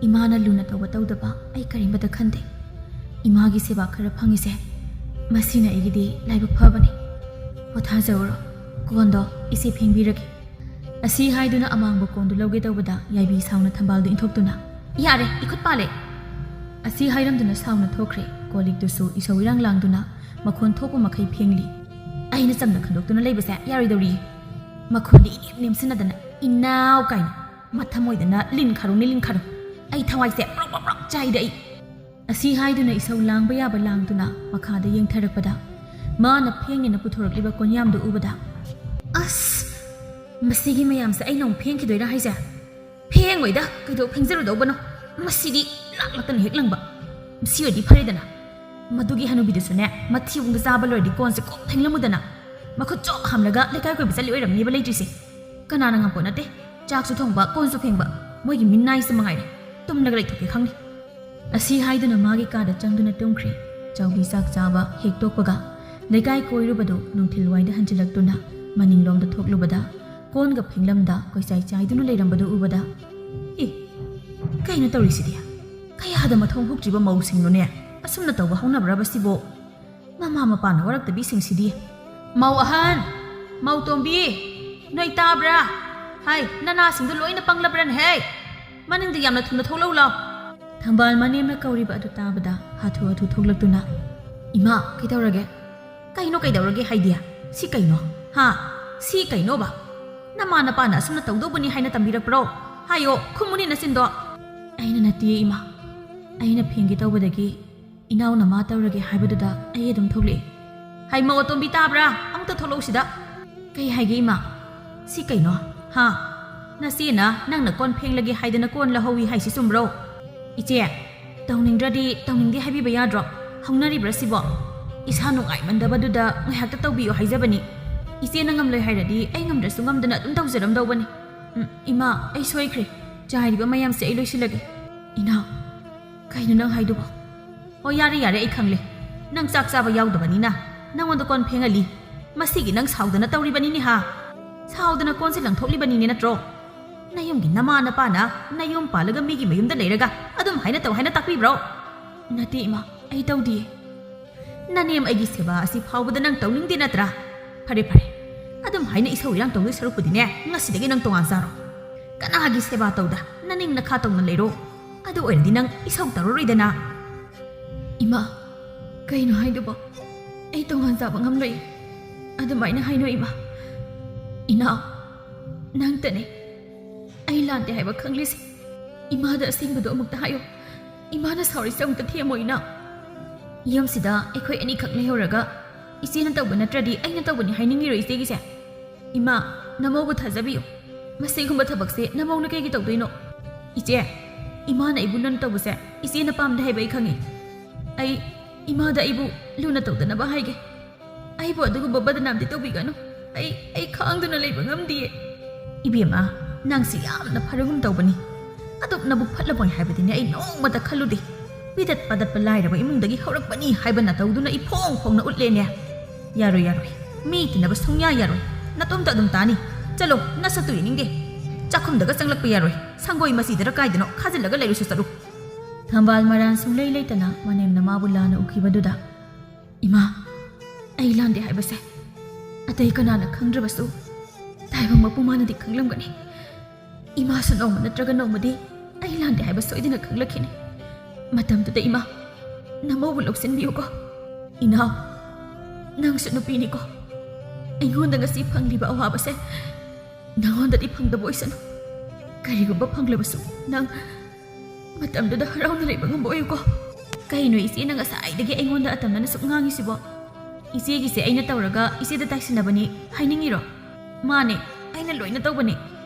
ꯏꯃꯥꯅ ꯂꯨꯅ ꯇꯧꯕ ꯇꯧꯗꯕ ꯑꯩ ꯀꯔꯤꯃꯇ ꯈꯟꯗꯦ꯫ ꯏꯃꯥꯒꯤ ꯁꯦꯕꯥ ꯈꯔ ꯐꯪꯉꯤꯁꯦ, ꯃꯁꯤꯅ ꯑꯩꯒꯤꯗꯤ ꯂꯥꯏꯕꯛ ꯐꯕꯅꯤ꯫ ꯄꯣꯊꯥꯖꯧꯔꯣ, ꯀꯣꯟꯗꯣ ꯏꯆꯦ ꯐꯦꯡꯕꯤꯔꯒꯦ꯫" ꯑꯁꯤ ꯍꯥꯏꯗꯨꯅ ꯑꯃꯥꯡꯕ ꯀꯣꯟꯗꯨ ꯂꯧꯒꯦ ꯇꯧꯕꯗ ꯌꯥꯏꯕꯤ ꯁꯥꯎꯅ ꯊꯝꯕꯥꯜꯗꯨ ꯏꯟꯊꯣꯛꯇꯨꯅ, "ꯌꯥꯔꯦ, ꯏꯈꯨꯠ ꯄꯥꯜꯂꯦ!" ꯑꯁꯤ ꯍꯥꯏꯔꯝꯗꯨꯅ ꯁꯥꯎꯅ ꯊꯣꯛꯈ꯭ꯔꯦ꯫ ꯀꯣꯜ ꯂꯤꯛꯇꯨꯁꯨ ꯏꯁꯧ ꯏꯔꯥꯡ ꯂꯥꯡꯗꯨꯅ ꯃꯈꯣꯟ ꯊꯣꯛꯄ ꯃꯈꯩ ꯐꯦꯡꯂꯤ꯫ "ꯑꯩꯅ ꯆꯝꯅ ꯈꯟꯗꯣꯛꯇꯨꯅ ꯂꯩꯕꯁꯦ ꯌꯥꯔꯣꯏꯗꯧꯔꯤ꯫ ꯃꯈꯣꯟꯗꯤ ꯏꯅꯦꯝ ꯅꯦꯝꯁꯤꯟꯅꯗꯅ 'ꯏꯅꯥꯎ' ꯀꯥꯏꯅ꯫ ꯃꯊꯃꯣꯏꯗꯅ ꯂꯤꯟ ꯈꯥꯔꯨꯡꯅꯤ, ꯂꯤꯟ ꯈꯥꯔꯨꯡ꯫ ꯑꯩ ꯊꯋꯥꯏꯁꯦ ꯄ꯭ꯔꯣꯛ ꯄ꯭ꯔꯣꯛ ꯄ꯭ꯔꯣꯛ ꯆꯥꯏꯗ ꯑꯩ꯫" ꯑꯁꯤ ꯍꯥꯏꯗꯨꯅ ꯏꯁꯧ ꯂꯥꯡꯕ ꯌꯥꯕ ꯂꯥꯡꯗꯨꯅ ꯃꯈꯥꯗ ꯌꯦꯡꯊꯔꯛꯄꯗ, ꯃꯥꯅ ꯐꯦꯡꯅꯦꯅ ꯄꯨꯊꯣꯔꯛꯂꯤꯕ ꯀꯣꯟꯌꯥꯝꯗꯨ ꯎꯕꯗ, "ꯑꯁ! ꯃꯁꯤꯒꯤ ꯃꯌꯥꯝꯁꯦ ꯑꯩꯅ ꯑꯃꯨꯛ ꯐꯦꯡꯈꯤꯗꯣꯏꯔꯥ ꯍꯥꯏꯁꯦ? "ꯐꯦꯡꯉꯣꯏꯗ, ꯀꯩꯗꯧ ꯐꯦꯡꯖꯔꯨꯗꯧꯕꯅꯣ? ꯃꯁꯤꯗꯤ ꯂꯥꯛꯂꯛꯇꯅ ꯍꯦꯛ ꯂꯪꯕ꯫ ꯃꯁꯤ ꯑꯣꯏꯗꯤ ꯐꯔꯦꯗꯅ꯫ ꯃꯗꯨꯒꯤ ꯍꯅꯨꯕꯤꯗꯨꯁꯨꯅꯦ, ꯃꯊꯤꯕꯣꯡꯗ ꯆꯥꯕ ꯂꯣꯏꯔꯗꯤ ꯀꯣꯟꯁꯦ ꯀꯣꯛ ꯐꯦꯡꯂꯝꯃꯨꯗꯅ꯫ ꯃꯈꯨꯠ ꯆꯣꯛ ꯍꯥꯝꯂꯒ ꯂꯩꯀꯥꯏ ꯀꯣꯏꯕ ꯆꯠꯂꯤ ꯑꯣꯏꯔꯝꯅꯦꯕ ꯂꯩꯇ꯭ꯔꯤꯁꯦ꯫ ꯀꯅꯥꯅ ꯉꯝꯄꯣꯠ ꯅꯠꯇꯦ꯫ ꯆꯥꯛꯁꯨ ꯊꯣꯡꯕ, ꯀꯣꯟꯁꯨ ꯐꯦꯡꯕ꯫ ꯃꯣꯏꯒꯤ ꯃꯤꯅꯥꯏꯁꯦ ꯃꯉꯥꯏꯔꯦ꯫ ꯇꯨꯝꯂꯒ ꯂꯩꯊꯣꯛꯀꯦ ꯈꯪꯅꯤ"꯫ ꯑꯁꯤ ꯍꯥꯏꯗꯨꯅ ꯃꯥꯒꯤ ꯀꯥꯗ ꯆꯪꯗꯨꯅ ꯇꯨꯝꯈ꯭ꯔꯦ꯫ ꯆꯥꯎꯕꯤ ꯆꯥꯛ ꯆꯥꯕ ꯍꯦꯛ ꯇꯣꯛꯄꯒ ꯂꯩꯀꯥꯏ ꯀꯣꯏꯔꯨꯕꯗꯨ ꯅꯨꯡꯊꯤꯜꯋꯥꯏꯗ ꯍꯟꯖꯤꯜꯂꯛꯇꯨꯅ ꯃꯅꯤꯡꯂꯣꯝꯗ ꯊꯣꯛꯂꯨꯕꯗ ꯀꯣꯟꯒ ꯐꯦꯡꯂꯝꯗ ꯀꯣꯏꯆꯥꯏ ꯆꯥꯏꯗꯨꯅ ꯂꯩꯔꯝꯕꯗꯨ ꯎꯕꯗ, "ꯑꯦ, ꯀꯩꯅꯣ ꯇꯧꯔꯤꯁꯤꯗꯤ? ꯀꯌꯥꯗ ꯃꯊꯣꯡ ꯍꯨꯛꯇ꯭ꯔꯤꯕ ꯃꯧꯁꯤꯡꯅꯣꯅꯦ ꯑꯁꯨꯝꯅ ꯇꯧꯕ ꯍꯧꯅꯕ꯭ꯔꯕ ꯁꯤꯕꯣ? ꯃꯃꯥ ꯃꯄꯥꯅ ꯋꯥꯔꯛꯇꯕꯤꯁꯤꯡꯁꯤꯗꯤ꯫ ꯃꯧ ꯑꯍꯟ, ꯃꯧ ꯇꯣꯝꯕꯤ, ꯅꯣꯏ ꯇꯥꯕ꯭ꯔꯥ? ꯍꯥꯏ, ꯅꯅꯥꯁꯤꯡꯗꯣ ꯂꯣꯏꯅ ꯄꯪꯂꯕ꯭ꯔꯅꯦ? ꯍꯦ, ꯃꯅꯤꯡꯗ ꯌꯥꯝꯅ ꯊꯨꯅ ꯊꯣꯛꯂꯛꯎ ꯂꯥꯎ"꯫ ꯊꯝꯕꯥꯜ ꯃꯅꯦꯝꯅ ꯀꯧꯔꯤꯕ ꯑꯗꯨ ꯇꯥꯕꯗ ꯍꯥꯊꯨ ꯍꯥꯊꯨ ꯊꯣꯛꯂꯛꯇꯨꯅ, "ꯏꯃꯥ, ꯀꯩꯗꯧꯔꯒꯦ? ꯀꯩꯅꯣ ꯀꯩꯗꯧꯔꯒꯦ ꯍꯥꯏꯗꯤ? ꯁꯤ ꯀꯩꯅꯣ? ꯍꯥ? ꯁꯤ ꯀꯩꯅꯣꯕ? ꯅꯃꯥ ꯅꯄꯥꯅ ꯑꯁꯨꯝꯅ ꯇꯧꯗꯧꯕꯅꯤ ꯍꯥꯏꯅ ꯇꯝꯕꯤꯔꯛꯄ꯭ꯔꯣ? ꯍꯥꯏꯌꯣ, ꯈꯨꯝꯃꯨꯅꯦ ꯅꯆꯤꯟꯗꯣ"꯫ "ꯑꯩꯅ ꯅꯠꯇꯤꯌꯦ ꯏꯃꯥ, ꯑꯩꯅ ꯐꯦꯡꯒꯦ ꯇꯧꯕꯗꯒꯤ ꯏꯅꯥꯎꯅ ꯃꯥ ꯇꯧꯔꯒꯦ ꯍꯥꯏꯕꯗꯨꯗ ꯑꯩ ꯑꯗꯨꯝ ꯊꯣꯛꯂꯛꯑꯦ"꯫ "ꯍꯥꯏ, ꯃꯧ ꯑꯇꯣꯝꯕꯤ ꯇꯥꯕ꯭ꯔꯥ? ꯑꯃꯨꯛꯇ ꯊꯣꯛꯂꯛꯎ ꯁꯤꯗ"꯫ "ꯀꯩ ꯍꯥꯏꯒꯦ ꯏꯃꯥ? ꯁꯤ ꯀꯩꯅꯣ? ꯍꯥ? ꯅꯆꯦꯅ ꯅꯪꯅ ꯀꯣꯟ ꯐꯦꯡꯂꯒꯦ ꯍꯥꯏꯗꯅ ꯀꯣꯟ ꯂꯧꯍꯧꯏ ꯍꯥꯏꯁꯤ ꯆꯨꯝꯕ꯭ꯔꯣ?" "ꯏꯆꯦ, ꯇꯧꯅꯤꯡꯗ꯭ꯔꯗꯤ ꯇꯧꯅꯤꯡꯗꯦ ꯍꯥꯏꯕꯤꯕ ꯌꯥꯗ꯭ꯔꯣ? ꯍꯧꯅꯔꯤꯕ꯭ꯔꯥ ꯁꯤꯕꯣ? ꯏꯁꯥ ꯅꯨꯡꯉꯥꯏꯃꯟꯗꯕꯗꯨꯗ ꯉꯥꯏꯍꯥꯛꯇ ꯇꯧꯕꯤꯌꯨ ꯍꯥꯏꯖꯕꯅꯤ꯫ ꯏꯆꯦꯅ ꯉꯝꯂꯣꯏ ꯍꯥꯏꯔꯗꯤ ꯑꯩ ꯉꯝꯗ꯭ꯔꯁꯨ ꯉꯝꯗꯅ ꯑꯗꯨꯝ ꯇꯧꯖꯔꯝꯗꯧꯕꯅꯤ꯫ ꯎꯝ, ꯏꯃꯥ, ꯑꯩ ꯁꯣꯏꯈ꯭ꯔꯦ꯫ ꯆꯥꯏꯔꯤꯕ ꯃꯌꯥꯝꯁꯦ ꯑꯩ ꯂꯣꯏꯁꯤꯜꯂꯒꯦ"꯫ "ꯏꯅꯥꯎ, ꯀꯩꯅꯣ ꯅꯪ ꯍꯥꯏꯗꯨꯕꯣ?" "ꯑꯣ, ꯌꯥꯔꯦ, ꯌꯥꯔꯦ, ꯑꯩ ꯈꯪꯂꯦ꯫ ꯅꯪ ꯆꯥꯛ ꯆꯥꯕ ꯌꯥꯎꯗꯕꯅꯤꯅ ꯅꯪꯉꯣꯟꯗ ꯀꯣꯟ ꯐꯦꯡꯍꯜꯂꯤ꯫ ꯃꯁꯤꯒꯤ ꯅꯪ ꯁꯥꯎꯗꯅ ꯇꯧꯔꯤꯕꯅꯤꯅꯦ ꯍꯥ? ꯁꯥꯎꯗꯅ ꯀꯣꯟꯁꯦ ꯂꯪꯊꯣꯛꯂꯤꯕꯅꯤꯅꯦ ꯅꯠꯇ꯭ꯔꯣ? ꯅꯌꯨꯝꯒꯤ ꯅꯃꯥ ꯅꯄꯥꯅ ꯅꯌꯨꯝ ꯄꯥꯜꯂꯒ ꯃꯤꯒꯤ ꯃꯌꯨꯝꯗ ꯂꯩꯔꯒ ꯑꯗꯨꯝ ꯍꯥꯏꯅ ꯇꯧ ꯍꯥꯏꯅ ꯇꯥꯛꯄꯤꯕ꯭ꯔꯣ?" "ꯅꯠꯇꯦ ꯏꯃꯥ, ꯑꯩ ꯇꯧꯗꯤꯌꯦ"꯫ "ꯅꯅꯦꯝ ꯑꯩꯒꯤ ꯁꯦꯕꯥ ꯑꯁꯤ ꯐꯥꯎꯕꯗ ꯅꯪ ꯇꯧꯅꯤꯡꯗꯦ ꯅꯠꯇ꯭ꯔꯥ? ꯐꯔꯦ, ꯐꯔꯦ꯫ ꯑꯗꯨꯝ ꯍꯥꯏꯅ ꯏꯁꯧ ꯏꯔꯥꯡ ꯇꯧꯗꯣꯏ ꯁꯔꯨꯛꯄꯨꯗꯤꯅꯦ, ꯉꯁꯤꯗꯒꯤ ꯅꯪ ꯇꯣꯉꯥꯟ ꯆꯥꯔꯣ꯫ ꯀꯅꯥꯒꯤ ꯁꯦꯕꯥ ꯇꯧꯗ ꯅꯅꯤꯡ ꯅꯈꯥ ꯇꯧꯅ ꯂꯩꯔꯣ꯫ ꯑꯗꯨ ꯑꯣꯏꯔꯗꯤ ꯅꯪ ꯏꯁꯧ ꯇꯧꯔꯔꯣꯏꯗꯅ"꯫ "ꯏꯃꯥ, ꯀꯩꯅꯣ ꯍꯥꯏꯗꯨꯕꯣ? ꯑꯩ ꯇꯣꯉꯥꯟ ꯆꯥꯕ ꯉꯝꯂꯣꯏ꯫ ꯑꯗꯨꯃꯥꯏꯅ ꯍꯥꯏꯅꯣ ꯏꯃꯥ"꯫ "ꯏꯅꯥꯎ, ꯅꯪꯇꯅꯦ ꯑꯩ ꯂꯥꯟꯗꯦ ꯍꯥꯏꯕ ꯈꯪꯂꯤꯁꯦ꯫ ꯏꯃꯥꯗ ꯑꯁꯦꯡꯕꯗꯣ ꯑꯃꯨꯛꯇ ꯍꯥꯏꯌꯣ꯫ ꯏꯃꯥꯅ ꯁꯥꯎꯔꯤꯁꯦ ꯑꯃꯨꯛꯇ ꯊꯦꯝꯃꯣ ꯏꯅꯥꯎ꯫ ꯌꯨꯝꯁꯤꯗ ꯑꯩꯈꯣꯏ ꯑꯅꯤꯈꯛ ꯂꯩꯍꯧꯔꯒ ꯏꯆꯦꯅ ꯇꯧꯕ ꯅꯠꯇ꯭ꯔꯗꯤ ꯑꯩꯅ ꯇꯧꯕꯅꯤ ꯍꯥꯏꯅꯤꯡꯉꯤꯔꯣ ꯏꯆꯦꯒꯤꯁꯦ? ꯏꯃꯥ, ꯅꯃꯧꯕꯨ ꯊꯥꯖꯕꯤꯌꯨ꯫ "ꯃꯁꯤꯒꯨꯝꯕ ꯊꯕꯛꯁꯦ ꯅꯃꯧꯅ ꯀꯩꯒꯤ ꯇꯧꯗꯣꯏꯅꯣ?" "ꯏꯆꯦ, ꯏꯃꯥꯅ ꯑꯩꯕꯨ ꯂꯨꯅ ꯇꯧꯕꯁꯦ ꯏꯆꯦꯅ ꯄꯥꯝꯗꯦ ꯍꯥꯏꯕ ꯑꯩ ꯈꯪꯉꯤ꯫ ꯑꯩ ꯏꯃꯥꯗ ꯑꯩꯕꯨ ꯂꯨꯅ ꯇꯧꯗꯅꯕ ꯍꯥꯏꯒꯦ꯫ ꯑꯩꯕꯨ ꯑꯗꯨꯒꯨꯝꯕ ꯕꯗꯅꯥꯝꯗꯤ ꯇꯧꯕꯤꯒꯅꯨ꯫ ꯑꯩ, ꯑꯩ ꯈꯥꯡꯗꯨꯅ ꯂꯩꯕ ꯉꯝꯗꯤꯌꯦ꯫" "ꯏꯕꯦꯝꯃ, ꯅꯪꯁꯤ ꯌꯥꯝꯅ ꯐꯔꯒꯨꯝ ꯇꯧꯕꯅꯤ꯫ ꯑꯗꯨꯛ ꯅꯕꯨꯛ ꯐꯠꯂꯕꯣꯏ ꯍꯥꯏꯕꯗꯤꯅꯦ ꯑꯩ ꯅꯣꯡꯃꯇ ꯈꯜꯂꯨꯗꯦ꯫ ꯄꯤꯗꯠ ꯄꯥꯗꯠꯄ ꯂꯥꯏꯔꯕ ꯏꯃꯨꯡꯗꯒꯤ ꯍꯧꯔꯛꯄꯅꯤ ꯍꯥꯏꯕ ꯅꯇꯧꯗꯨꯅ ꯏꯐꯣꯡ ꯐꯣꯡꯅ ꯎꯠꯂꯦꯅꯦ꯫ ꯌꯥꯔꯣꯏ, ꯌꯥꯔꯣꯏ꯫ ꯃꯤ ꯇꯤꯟꯅꯕ ꯁꯨꯡꯌꯥ ꯌꯥꯔꯣꯏ꯫ ꯅꯇꯣꯝꯇ ꯑꯗꯨꯝ ꯇꯥꯅꯤ꯫ ꯆꯠꯂꯣ, ꯅꯁꯛꯇꯨ ꯌꯦꯡꯅꯤꯡꯗꯦ꯫ ꯆꯥꯛꯈꯨꯝꯗꯒ ꯆꯪꯂꯛꯄ ꯌꯥꯔꯣꯏ꯫ ꯁꯪꯒꯣꯏ ꯃꯆꯤꯗꯔ ꯀꯥꯏꯗꯅꯣ ꯈꯥꯖꯤꯜꯂꯒ ꯂꯩꯔꯨꯁꯨ ꯆꯠꯂꯨ꯫" ꯊꯝꯕꯥꯜ ꯃꯔꯥꯟ ꯁꯨꯡꯂꯩ ꯂꯩꯇꯅ ꯃꯅꯦꯝꯅ ꯃꯥꯕꯨ ꯂꯥꯟꯅ ꯎꯈꯤꯕꯗꯨꯗ, "ꯏꯃꯥ, ꯑꯩ ꯂꯥꯟꯗꯦ ꯍꯥꯏꯕꯁꯦ ꯑꯇꯩ ꯀꯅꯥꯅ ꯈꯪꯗ꯭ꯔꯕꯁꯨ ꯇꯥꯏꯕꯪ ꯃꯄꯨꯝ ꯃꯥꯅꯗꯤ ꯈꯪꯂꯝꯒꯅꯤ꯫ ꯏꯃꯥꯁꯨ ꯅꯣꯡꯃ ꯅꯠꯇ꯭ꯔꯒ ꯅꯣꯡꯃꯗꯤ ꯑꯩ ꯂꯥꯟꯗꯦ ꯍꯥꯏꯕ ꯁꯣꯏꯗꯅ ꯈꯪꯂꯛꯈꯤꯅꯤ꯫ ꯃꯇꯝꯗꯨꯗ ꯏꯃꯥ, ꯅꯃꯧꯕꯨ ꯂꯧꯁꯤꯟꯕꯤꯌꯨꯀꯣ꯫ ꯏꯅꯥꯎ, ꯅꯪꯁꯨ ꯅꯨꯄꯤꯅꯤꯀꯣ꯫ ꯑꯩꯉꯣꯟꯗ ꯉꯁꯤ ꯐꯪꯂꯤꯕ ꯑꯋꯥꯕꯁꯦ ꯅꯉꯣꯟꯗꯗꯤ ꯐꯪꯗꯕ ꯑꯣꯏꯁꯅꯨ꯫ ꯀꯔꯤꯒꯨꯝꯕ ꯐꯪꯂꯕꯁꯨ ꯅꯪ ꯃꯇꯝꯗꯨꯗ ꯍꯔꯥꯎꯅ ꯂꯩꯕ ꯉꯝꯕ ꯑꯣꯏꯌꯨꯀꯣ꯫" "ꯀꯩꯅꯣ ꯏꯆꯦꯅ ꯉꯁꯥꯏꯗꯒꯤ ꯑꯩꯉꯣꯟꯗ ꯑꯇꯝꯅꯅ ꯁꯨꯝ ꯉꯥꯡꯉꯤꯁꯤꯕꯣ? ꯏꯆꯦꯒꯤꯁꯦ ꯑꯩꯅ ꯇꯧꯔꯒ ꯏꯆꯦꯗ ꯇꯥꯏꯁꯤꯟꯅꯕꯅꯤ ꯍꯥꯏꯅꯤꯡꯉꯤꯔꯣ?" "ꯃꯥꯅꯦ, ꯑꯩꯅ ꯂꯣꯏꯅ ꯇꯧꯕꯅꯦ꯫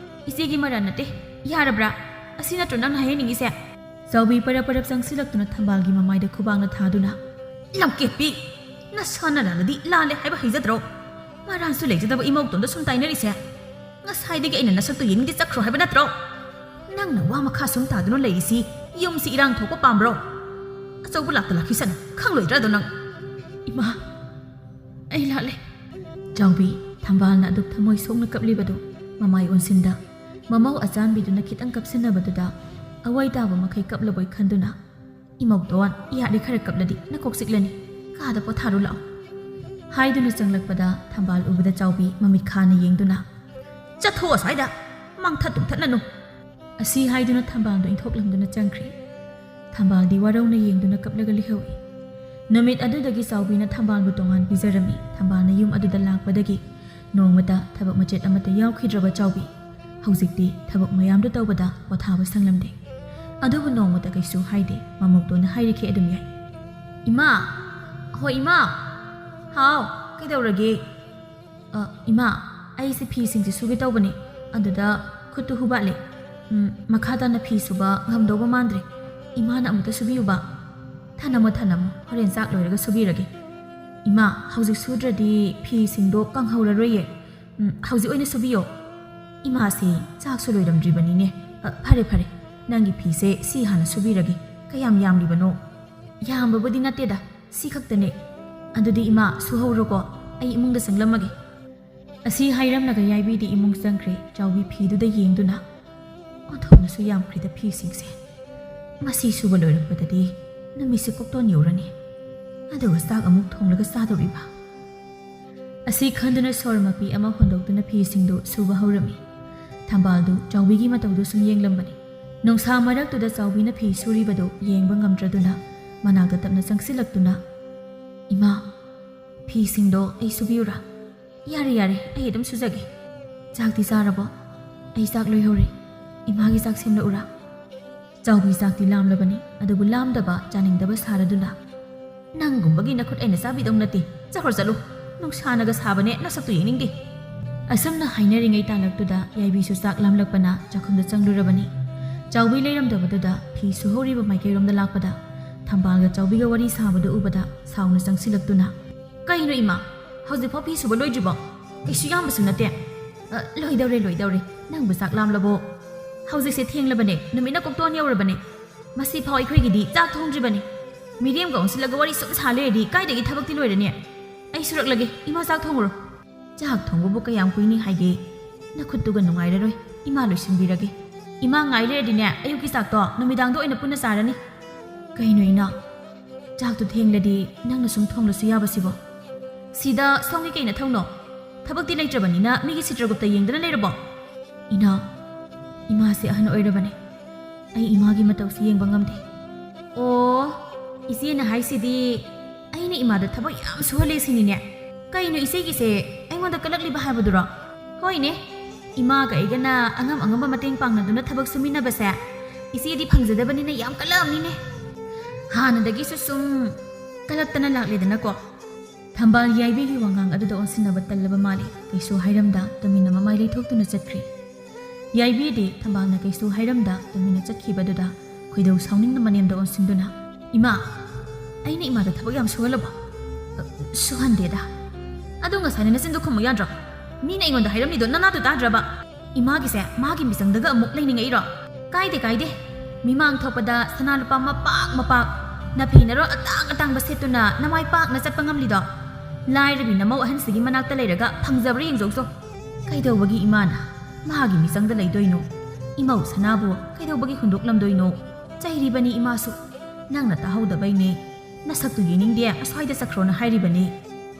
ꯏꯆꯦꯒꯤ ꯃꯔꯥꯟ ꯅꯠꯇꯦ꯫ ꯌꯥꯔꯕ꯭ꯔꯥ? ꯑꯁꯤ ꯅꯠꯇ꯭ꯔꯣ ꯅꯪꯅ ꯍꯥꯏꯍꯟꯅꯤꯡꯉꯤꯁꯦ?" ꯆꯥꯎꯕꯤ ꯄꯔꯞ ꯄꯔꯞ ꯆꯪꯁꯤꯜꯂꯛꯇꯨꯅ ꯊꯝꯕꯥꯜꯒꯤ ꯃꯃꯥꯏꯗ ꯈꯨꯕꯥꯛꯅ ꯊꯥꯗꯨꯅ, "ꯂꯝꯀꯦꯠꯄꯤ! ꯅꯁꯥꯅ ꯂꯥꯜꯂꯗꯤ ꯂꯥꯜꯂꯦ ꯍꯥꯏꯕ ꯍꯩꯖꯗ꯭ꯔꯣ? ꯃꯔꯥꯟꯁꯨ ꯂꯩꯖꯗꯕ ꯏꯃꯧꯇꯣꯟꯗ ꯁꯨꯝ ꯇꯥꯏꯅꯔꯤꯁꯦ? ꯉꯁꯥꯏꯗꯒꯤ ꯑꯩꯅ ꯅꯁꯛꯇꯨ ꯌꯦꯡꯅꯤꯡꯗꯦ ꯆꯠꯈ꯭ꯔꯣ ꯍꯥꯏꯕ ꯅꯠꯇ꯭ꯔꯣ? ꯅꯪꯅ ꯋꯥ ꯃꯈꯥ ꯁꯨꯝ ꯇꯥꯗꯨꯅ ꯂꯩꯔꯤꯁꯤ ꯌꯨꯝꯁꯤ ꯏꯔꯥꯡ ꯊꯣꯛꯄ ꯄꯥꯝꯕ꯭ꯔꯣ? ꯑꯆꯧꯕ ꯂꯥꯛꯇ ꯂꯥꯛꯈꯤꯁꯅꯨ, ꯈꯪꯂꯣꯏꯗ꯭ꯔꯥꯗꯣ ꯅꯪ?" "ꯏꯃꯥ, ꯑꯩ ꯂꯥꯜꯂꯦ꯫" ꯆꯥꯎꯕꯤ ꯊꯝꯕꯥꯜꯅ ꯑꯗꯨꯛ ꯊꯃꯣꯏ ꯁꯣꯛꯅ ꯀꯞꯂꯤꯕꯗꯨ ꯃꯃꯥꯏ ꯑꯣꯟꯁꯤꯟꯗ ꯃꯃꯧ ꯑꯆꯥꯟꯕꯤꯗꯨꯅ ꯈꯤꯇꯪ ꯀꯞꯁꯤꯟꯅꯕꯗꯨꯗ ꯑꯋꯥꯏ ꯇꯥꯕ ꯃꯈꯩ ꯀꯞꯂꯕꯣꯏ ꯈꯟꯗꯨꯅ, "ꯏꯃꯧꯇꯣꯟ, ꯌꯥꯔꯦ, ꯈꯔ ꯀꯞꯂꯗꯤ ꯅꯀꯣꯛ ꯆꯤꯛꯂꯅꯤ꯫ ꯀꯥꯗ ꯄꯣꯊꯥꯔꯨ ꯂꯥꯛꯑꯣ꯫" ꯍꯥꯏꯗꯨꯅ ꯆꯪꯂꯛꯄꯗ ꯊꯝꯕꯥꯜ ꯎꯕꯗ ꯆꯥꯎꯕꯤ ꯃꯃꯤꯠ ꯈꯥꯅ ꯌꯦꯡꯗꯨꯅ, "ꯆꯠꯊꯣꯛ ꯑꯁ꯭ꯋꯥꯏꯗ, ꯃꯥꯡꯊꯠ ꯇꯨꯝꯊꯠꯅꯅꯨ꯫" ꯑꯁꯤ ꯍꯥꯏꯗꯨꯅ ꯊꯝꯕꯥꯜꯗꯣ ꯏꯟꯊꯣꯛꯂꯝꯗꯨꯅ ꯆꯪꯈ꯭ꯔꯦ꯫ ꯊꯝꯕꯥꯜꯗꯤ ꯋꯥꯔꯧꯅ ꯌꯦꯡꯗꯨꯅ ꯀꯞꯂꯒ ꯂꯩꯍꯧꯏ꯫ ꯅꯨꯃꯤꯠ ꯑꯗꯨꯗꯒꯤ ꯆꯥꯎꯕꯤꯅ ꯊꯝꯕꯥꯜꯕꯨ ꯇꯣꯉꯥꯟ ꯄꯤꯖꯔꯝꯃꯤ꯫ ꯊꯝꯕꯥꯜꯅ ꯌꯨꯝ ꯑꯗꯨꯗ ꯂꯥꯛꯄꯗꯒꯤ ꯅꯣꯡꯃꯇ ꯊꯕꯛ ꯃꯆꯦꯠ ꯑꯃꯠꯇ ꯌꯥꯎꯈꯤꯗ꯭ꯔꯕ ꯆꯥꯎꯕꯤ ꯍꯧꯖꯤꯛꯇꯤ ꯊꯕꯛ ꯃꯌꯥꯝꯗꯨ ꯇꯧꯕꯗ ꯄꯣꯊꯥꯕ ꯁꯪꯂꯝꯗꯦ꯫ ꯑꯗꯨꯕꯨ ꯅꯣꯡꯃꯇ ꯀꯩꯁꯨ ꯍꯥꯏꯗꯦ꯫ ꯃꯃꯧꯇꯣꯟꯅ ꯍꯥꯏꯔꯤꯈꯩ ꯑꯗꯨꯝ ꯌꯥꯏ꯫ "ꯏꯃꯥ!" "ꯍꯣꯏ, ꯏꯃꯥ!" "ꯍꯥꯎ, ꯀꯩꯗꯧꯔꯒꯦ?" "ꯑ, ꯏꯃꯥ, ꯑꯩꯁꯦ ꯐꯤꯁꯤꯡꯁꯦ ꯁꯨꯒꯦ ꯇꯧꯕꯅꯦ꯫ ꯑꯗꯨꯗ ꯈꯨꯠꯇꯨ ꯍꯨꯕꯥꯠꯂꯦ꯫ "ꯎꯝ, ꯃꯈꯥ ꯇꯥꯅ ꯐꯤ ꯁꯨꯕ ꯉꯝꯗꯧꯕ ꯃꯥꯟꯗ꯭ꯔꯦ꯫ ꯏꯃꯥꯅ ꯑꯃꯨꯛꯇ ꯁꯨꯕꯤꯌꯨꯕ?" "ꯊꯅꯝꯃꯣ, ꯊꯅꯝꯃꯣ, ꯍꯣꯔꯦꯟ ꯆꯥꯛ ꯂꯣꯏꯔꯒ ꯁꯨꯕꯤꯔꯒꯦ꯫" "ꯏꯃꯥ, ꯍꯧꯖꯤꯛ ꯁꯨꯗ꯭ꯔꯗꯤ ꯐꯤꯁꯤꯡꯗꯣ ꯀꯪꯍꯧꯔꯔꯣꯏꯌꯦ꯫ ꯎꯝ, ꯍꯧꯖꯤꯛ ꯑꯣꯏꯅ ꯁꯨꯕꯤꯌꯣ꯫" "ꯏꯃꯥꯁꯦ ꯆꯥꯛꯁꯨ ꯂꯣꯏꯔꯝꯗ꯭ꯔꯤꯕꯅꯤꯅꯦ꯫ ꯑ, ꯐꯔꯦ, ꯐꯔꯦ, ꯅꯪꯒꯤ ꯐꯤꯁꯦ ꯁꯤ ꯍꯥꯟꯅ ꯁꯨꯕꯤꯔꯒꯦ꯫ ꯀꯌꯥꯝ ꯌꯥꯝꯂꯤꯕꯅꯣ?" "ꯌꯥꯝꯕꯕꯨꯗꯤ ꯅꯠꯇꯦꯗ, ꯁꯤ ꯈꯛꯇꯅꯦ꯫" "ꯑꯗꯨꯗꯤ ꯏꯃꯥ, ꯁꯨꯍꯧꯔꯣꯀꯣ, ꯑꯩ ꯏꯃꯨꯡꯗ ꯆꯪꯂꯝꯃꯒꯦ꯫" ꯑꯁꯤ ꯍꯥꯏꯔꯝꯂꯒ ꯌꯥꯏꯕꯤꯗꯤ ꯏꯃꯨꯡ ꯆꯪꯈ꯭ꯔꯦ, ꯆꯥꯎꯕꯤ ꯐꯤꯗꯨꯗ ꯌꯦꯡꯗꯨꯅ꯫ "ꯑꯣꯟꯊꯣꯛꯅꯁꯨ ꯌꯥꯝꯈ꯭ꯔꯦꯗ ꯐꯤꯁꯤꯡꯁꯦ꯫ ꯃꯁꯤ ꯁꯨꯕ ꯂꯣꯏꯔꯛꯄꯗꯗꯤ ꯅꯨꯃꯤꯠꯁꯦ ꯀꯣꯛꯇꯣꯟ ꯌꯧꯔꯅꯤ꯫ ꯑꯗꯨꯒ ꯆꯥꯛ ꯑꯃꯨꯛ ꯊꯣꯡꯂꯒ ꯆꯥꯗꯧꯔꯤꯕ?" ꯑꯁꯤ ꯈꯟꯗꯨꯅ ꯁꯣꯔ ꯃꯄꯤ ꯑꯃ ꯍꯣꯟꯗꯣꯛꯇꯨꯅ ꯐꯤꯁꯤꯡꯗꯨ ꯁꯨꯕ ꯍꯧꯔꯝꯃꯤ꯫ ꯊꯝꯕꯥꯜꯗꯨ ꯆꯥꯎꯕꯤꯒꯤ ꯃꯇꯧꯗꯨ ꯁꯨꯝ ꯌꯦꯡꯂꯝꯕꯅꯤ꯫ ꯅꯨꯡꯁꯥ ꯃꯔꯛꯇꯨꯗ ꯆꯥꯎꯕꯤꯅ ꯐꯤ ꯁꯨꯔꯤꯕꯗꯨ ꯌꯦꯡꯕ ꯉꯝꯗ꯭ꯔꯗꯨꯅ ꯃꯅꯥꯛꯇ ꯇꯞꯅ ꯆꯪꯁꯤꯜꯂꯛꯇꯨꯅ, "ꯏꯃꯥ, ꯐꯤꯁꯤꯡꯗꯣ ꯑꯩ ꯁꯨꯕꯤꯌꯨꯔꯥ?" "ꯌꯥꯔꯦ, ꯌꯥꯔꯦ, ꯑꯩ ꯑꯗꯨꯝ ꯁꯨꯖꯒꯦ꯫ ꯆꯥꯛꯇꯤ ꯆꯥꯔꯕꯣ?" "ꯑꯩ ꯆꯥꯛ ꯂꯣꯏꯍꯧꯔꯦ꯫ ꯏꯃꯥꯒꯤ ꯆꯥꯛ ꯁꯦꯝꯂꯛꯎꯔꯥ?" ꯆꯥꯎꯕꯤ ꯆꯥꯛꯇꯤ ꯂꯥꯝꯂꯕꯅꯤ, ꯑꯗꯨꯕꯨ ꯂꯥꯝꯗꯕ, ꯆꯥꯅꯤꯡꯗꯕ ꯁꯥꯔꯗꯨꯅ, "ꯅꯪꯒꯨꯝꯕꯒꯤ ꯅꯈꯨꯠ ꯑꯩꯅ ꯆꯥꯕꯤꯗꯧ ꯅꯠꯇꯦ꯫ ꯆꯠꯈ꯭ꯔꯣ, ꯆꯠꯂꯨ꯫ ꯅꯨꯡꯁꯥꯅꯒ ꯁꯥꯕꯅꯦ, ꯅꯁꯛꯇꯨ ꯌꯦꯡꯅꯤꯡꯗꯦ꯫" ꯑꯁꯨꯝꯅ ꯍꯥꯏꯅꯔꯤꯉꯩ ꯇꯥꯂꯛꯇꯨꯗ ꯌꯥꯏꯕꯤꯁꯨ ꯆꯥꯛ ꯂꯥꯝꯂꯛꯄꯅ ꯆꯥꯛꯈꯨꯝꯗ ꯆꯪꯂꯨꯔꯕꯅꯤ꯫ ꯆꯥꯎꯕꯤ ꯂꯩꯔꯝꯗꯕꯗꯨꯗ ꯐꯤ ꯁꯨꯍꯧꯔꯤꯕ ꯃꯥꯏꯀꯩꯔꯣꯝꯗ ꯂꯥꯛꯄꯗ, ꯊꯝꯕꯥꯜꯒ ꯆꯥꯎꯕꯤꯒ ꯋꯥꯔꯤ ꯁꯥꯕꯗꯨ ꯎꯕꯗ ꯁꯥꯎꯅ ꯆꯪꯁꯤꯜꯂꯛꯇꯨꯅ, "ꯀꯩꯅꯣ ꯏꯃꯥ, ꯍꯧꯖꯤꯛꯐꯥꯎ ꯐꯤ ꯁꯨꯕ ꯂꯣꯏꯗ꯭ꯔꯤꯕꯣ? ꯀꯩꯁꯨ ꯌꯥꯝꯕꯁꯨ ꯅꯠꯇꯦ꯫" "ꯑ, ꯂꯣꯏꯗꯧꯔꯦ, ꯂꯣꯏꯗꯧꯔꯦ꯫ ꯅꯪꯕꯨ ꯆꯥꯛ ꯂꯥꯝꯂꯕꯣ? ꯍꯧꯖꯤꯛꯁꯦ ꯊꯦꯡꯂꯕꯅꯦ, ꯅꯨꯃꯤꯠꯅ ꯀꯣꯛꯇꯣꯟ ꯌꯧꯔꯕꯅꯦ꯫ ꯃꯁꯤꯐꯥꯎ ꯑꯩꯈꯣꯏꯒꯤꯗꯤ ꯆꯥꯛ ꯊꯣꯡꯗ꯭ꯔꯤꯕꯅꯦ꯫ ꯃꯤꯔꯦꯝꯒ ꯑꯣꯟꯁꯤꯜꯂꯒ ꯋꯥꯔꯤ ꯁꯨꯝ ꯁꯥ ꯂꯩꯔꯗꯤ ꯀꯥꯏꯗꯒꯤ ꯊꯕꯛꯇꯤ ꯂꯣꯏꯔꯅꯤ? ꯑꯩ ꯁꯨꯔꯛꯂꯒꯦ, ꯏꯃꯥ ꯆꯥꯛ ꯊꯣꯡꯉꯨꯔꯣ꯫" "ꯆꯥꯛ ꯊꯣꯡꯕꯕꯨ ꯀꯌꯥꯝ ꯀꯨꯏꯅꯤ ꯍꯥꯏꯒꯦ? ꯅꯈꯨꯠꯇꯨꯒ ꯅꯨꯡꯉꯥꯏꯔꯔꯣꯏ, ꯏꯃꯥ ꯂꯣꯏꯁꯤꯟꯕꯤꯔꯒꯦ꯫" "ꯏꯃꯥ ꯉꯥꯏ ꯂꯩꯔꯗꯤꯅꯦ, ꯑꯌꯨꯛꯀꯤ ꯆꯥꯛꯇꯣ ꯅꯨꯃꯤꯗꯥꯡꯗ ꯑꯣꯏꯅ ꯄꯨꯟꯅ ꯆꯥꯔꯅꯤ꯫" "ꯀꯩꯅꯣ ꯏꯅꯥꯎ, ꯆꯥꯛꯇꯨ ꯊꯦꯡꯂꯗꯤ ꯅꯪꯅ ꯁꯨꯝ ꯊꯣꯡꯂꯁꯨ ꯌꯥꯕꯁꯤꯕꯣ?" "ꯁꯤꯗ ꯁꯣꯝꯒꯤ ꯀꯩ ꯅꯊꯧꯅꯣ? ꯊꯕꯛꯇꯤ ꯂꯩꯇ꯭ꯔꯕꯅꯤꯅ ꯃꯤꯒꯤ ꯆꯤꯇ꯭ꯔꯒꯨꯞꯇ ꯌꯦꯡꯗꯅ ꯂꯩꯔꯕꯣ?" "ꯏꯅꯥꯎ, ꯏꯃꯥꯁꯦ ꯑꯍꯟ ꯑꯣꯏꯔꯕꯅꯦ꯫ ꯑꯩ ꯏꯃꯥꯒꯤ ꯃꯇꯧꯁꯤ ꯌꯦꯡꯕ ꯉꯝꯗꯦ꯫" "ꯑꯣ, ꯏꯆꯦꯅ ꯍꯥꯏꯁꯤꯗꯤ ꯑꯩꯅ ꯏꯃꯥꯗ ꯊꯕꯛ ꯌꯥꯝ ꯁꯨꯍꯜꯂꯦ ꯁꯤꯅꯤꯅꯦ꯫ ꯀꯩꯅꯣ ꯏꯆꯦꯒꯤꯁꯦ, ꯑꯩꯉꯣꯟꯗ ꯀꯜꯂꯛꯂꯤꯕ ꯍꯥꯏꯕꯗꯨꯔꯣ?" "ꯍꯣꯏꯅꯦ, ꯏꯃꯥꯒ ꯑꯩꯒꯅ ꯑꯉꯝ ꯑꯉꯝꯕ ꯃꯇꯦꯡ ꯄꯥꯡꯅꯗꯨꯅ ꯊꯕꯛ ꯁꯨꯃꯤꯟꯅꯕꯁꯦ ꯏꯆꯦꯗꯤ ꯐꯪꯖꯗꯕꯅꯤꯅ ꯌꯥꯝ ꯀꯜꯂꯛꯑꯝꯅꯤꯅꯦ꯫ ꯍꯥꯟꯅꯗꯒꯤꯁꯨ ꯁꯨꯝ ꯀꯜꯂꯛꯇꯅ ꯂꯥꯛꯂꯦꯗꯅꯀꯣ꯫" ꯊꯝꯕꯥꯜ ꯌꯥꯏꯕꯤꯒꯤ ꯋꯥꯉꯥꯡ ꯑꯗꯨꯗ ꯑꯣꯟꯁꯤꯟꯅꯕ ꯇꯜꯂꯕ ꯃꯥꯜꯂꯤ꯫ ꯀꯩꯁꯨ ꯍꯥꯏꯔꯝꯗ ꯇꯨꯃꯤꯟꯅ ꯃꯃꯥꯏ ꯂꯩꯊꯣꯛꯇꯨꯅ ꯆꯠꯈ꯭ꯔꯦ꯫ ꯌꯥꯏꯕꯤꯗꯤ ꯊꯝꯕꯥꯜꯅ ꯀꯩꯁꯨ ꯍꯥꯏꯔꯝꯗ ꯇꯨꯃꯤꯟꯅ ꯆꯠꯈꯤꯕꯗꯨꯗ ꯈꯣꯏꯗꯧ ꯁꯥꯎꯅꯤꯡꯅ ꯃꯅꯦꯝꯗ ꯑꯣꯟꯁꯤꯟꯗꯨꯅ, "ꯏꯃꯥ, ꯑꯩꯅ ꯏꯃꯥꯗ ꯊꯕꯛ ꯌꯥꯝ ꯁꯨꯍꯜꯂꯕꯣ?" "ꯑ, ꯁꯨꯍꯟꯗꯦꯗ꯫ ꯑꯗꯣ ꯉꯁꯥꯏꯅ ꯅꯆꯤꯟꯗꯣ ꯈꯨꯝꯃꯨ ꯌꯥꯗ꯭ꯔꯣ? ꯃꯤꯅ ꯑꯩꯉꯣꯟꯗ ꯍꯥꯏꯔꯝꯃꯤꯗꯣ ꯅꯅꯥꯗꯣ ꯇꯥꯗ꯭ꯔꯕ? ꯏꯃꯥꯒꯤꯁꯦ ꯃꯥꯒꯤ ꯃꯤꯆꯪꯗꯒ ꯑꯃꯨꯛ ꯂꯩꯅꯤꯡꯉꯛꯏꯔꯣ? ꯀꯥꯏꯗꯦ, ꯀꯥꯏꯗꯦ꯫ ꯃꯤꯃꯥꯡ ꯊꯣꯛꯄꯗ ꯁꯅꯥ ꯂꯨꯄꯥ ꯃꯄꯥꯛ ꯃꯄꯥꯛ, ꯅꯐꯤ ꯅꯔꯣꯜ ꯑꯇꯥꯡ ꯑꯇꯥꯡꯕ ꯁꯦꯠꯇꯨꯅ ꯅꯃꯥꯏ ꯄꯥꯛꯅ ꯆꯠꯄ ꯉꯝꯂꯤꯗꯣ? ꯂꯥꯏꯔꯕꯤ ꯅꯃꯧ ꯑꯍꯟꯁꯤꯒꯤ ꯃꯅꯥꯛꯇ ꯂꯩꯔꯒ ꯐꯪꯖꯕ꯭ꯔꯥ ꯌꯦꯡꯖꯧꯆꯣ꯫ ꯀꯩꯗꯧꯕꯒꯤ ꯏꯃꯥꯅ ꯃꯥꯒꯤ ꯃꯤꯆꯪꯗ ꯂꯩꯗꯣꯏꯅꯣ? ꯏꯃꯧ ꯁꯅꯥꯕꯨ ꯀꯩꯗꯧꯕꯒꯤ ꯍꯨꯟꯗꯣꯛꯂꯝꯗꯣꯏꯅꯣ? ꯆꯩꯔꯤꯕꯅꯤ ꯏꯃꯥꯁꯨ꯫ ꯅꯪꯅ ꯇꯥꯍꯧꯗꯕꯩꯅꯦ꯫ ꯅꯁꯛꯇꯨ ꯌꯦꯡꯅꯤꯡꯗꯦ, ꯑꯁ꯭ꯋꯥꯏꯗ ꯆꯠꯈ꯭ꯔꯣꯅ ꯍꯥꯏꯔꯤꯕꯅꯦ꯫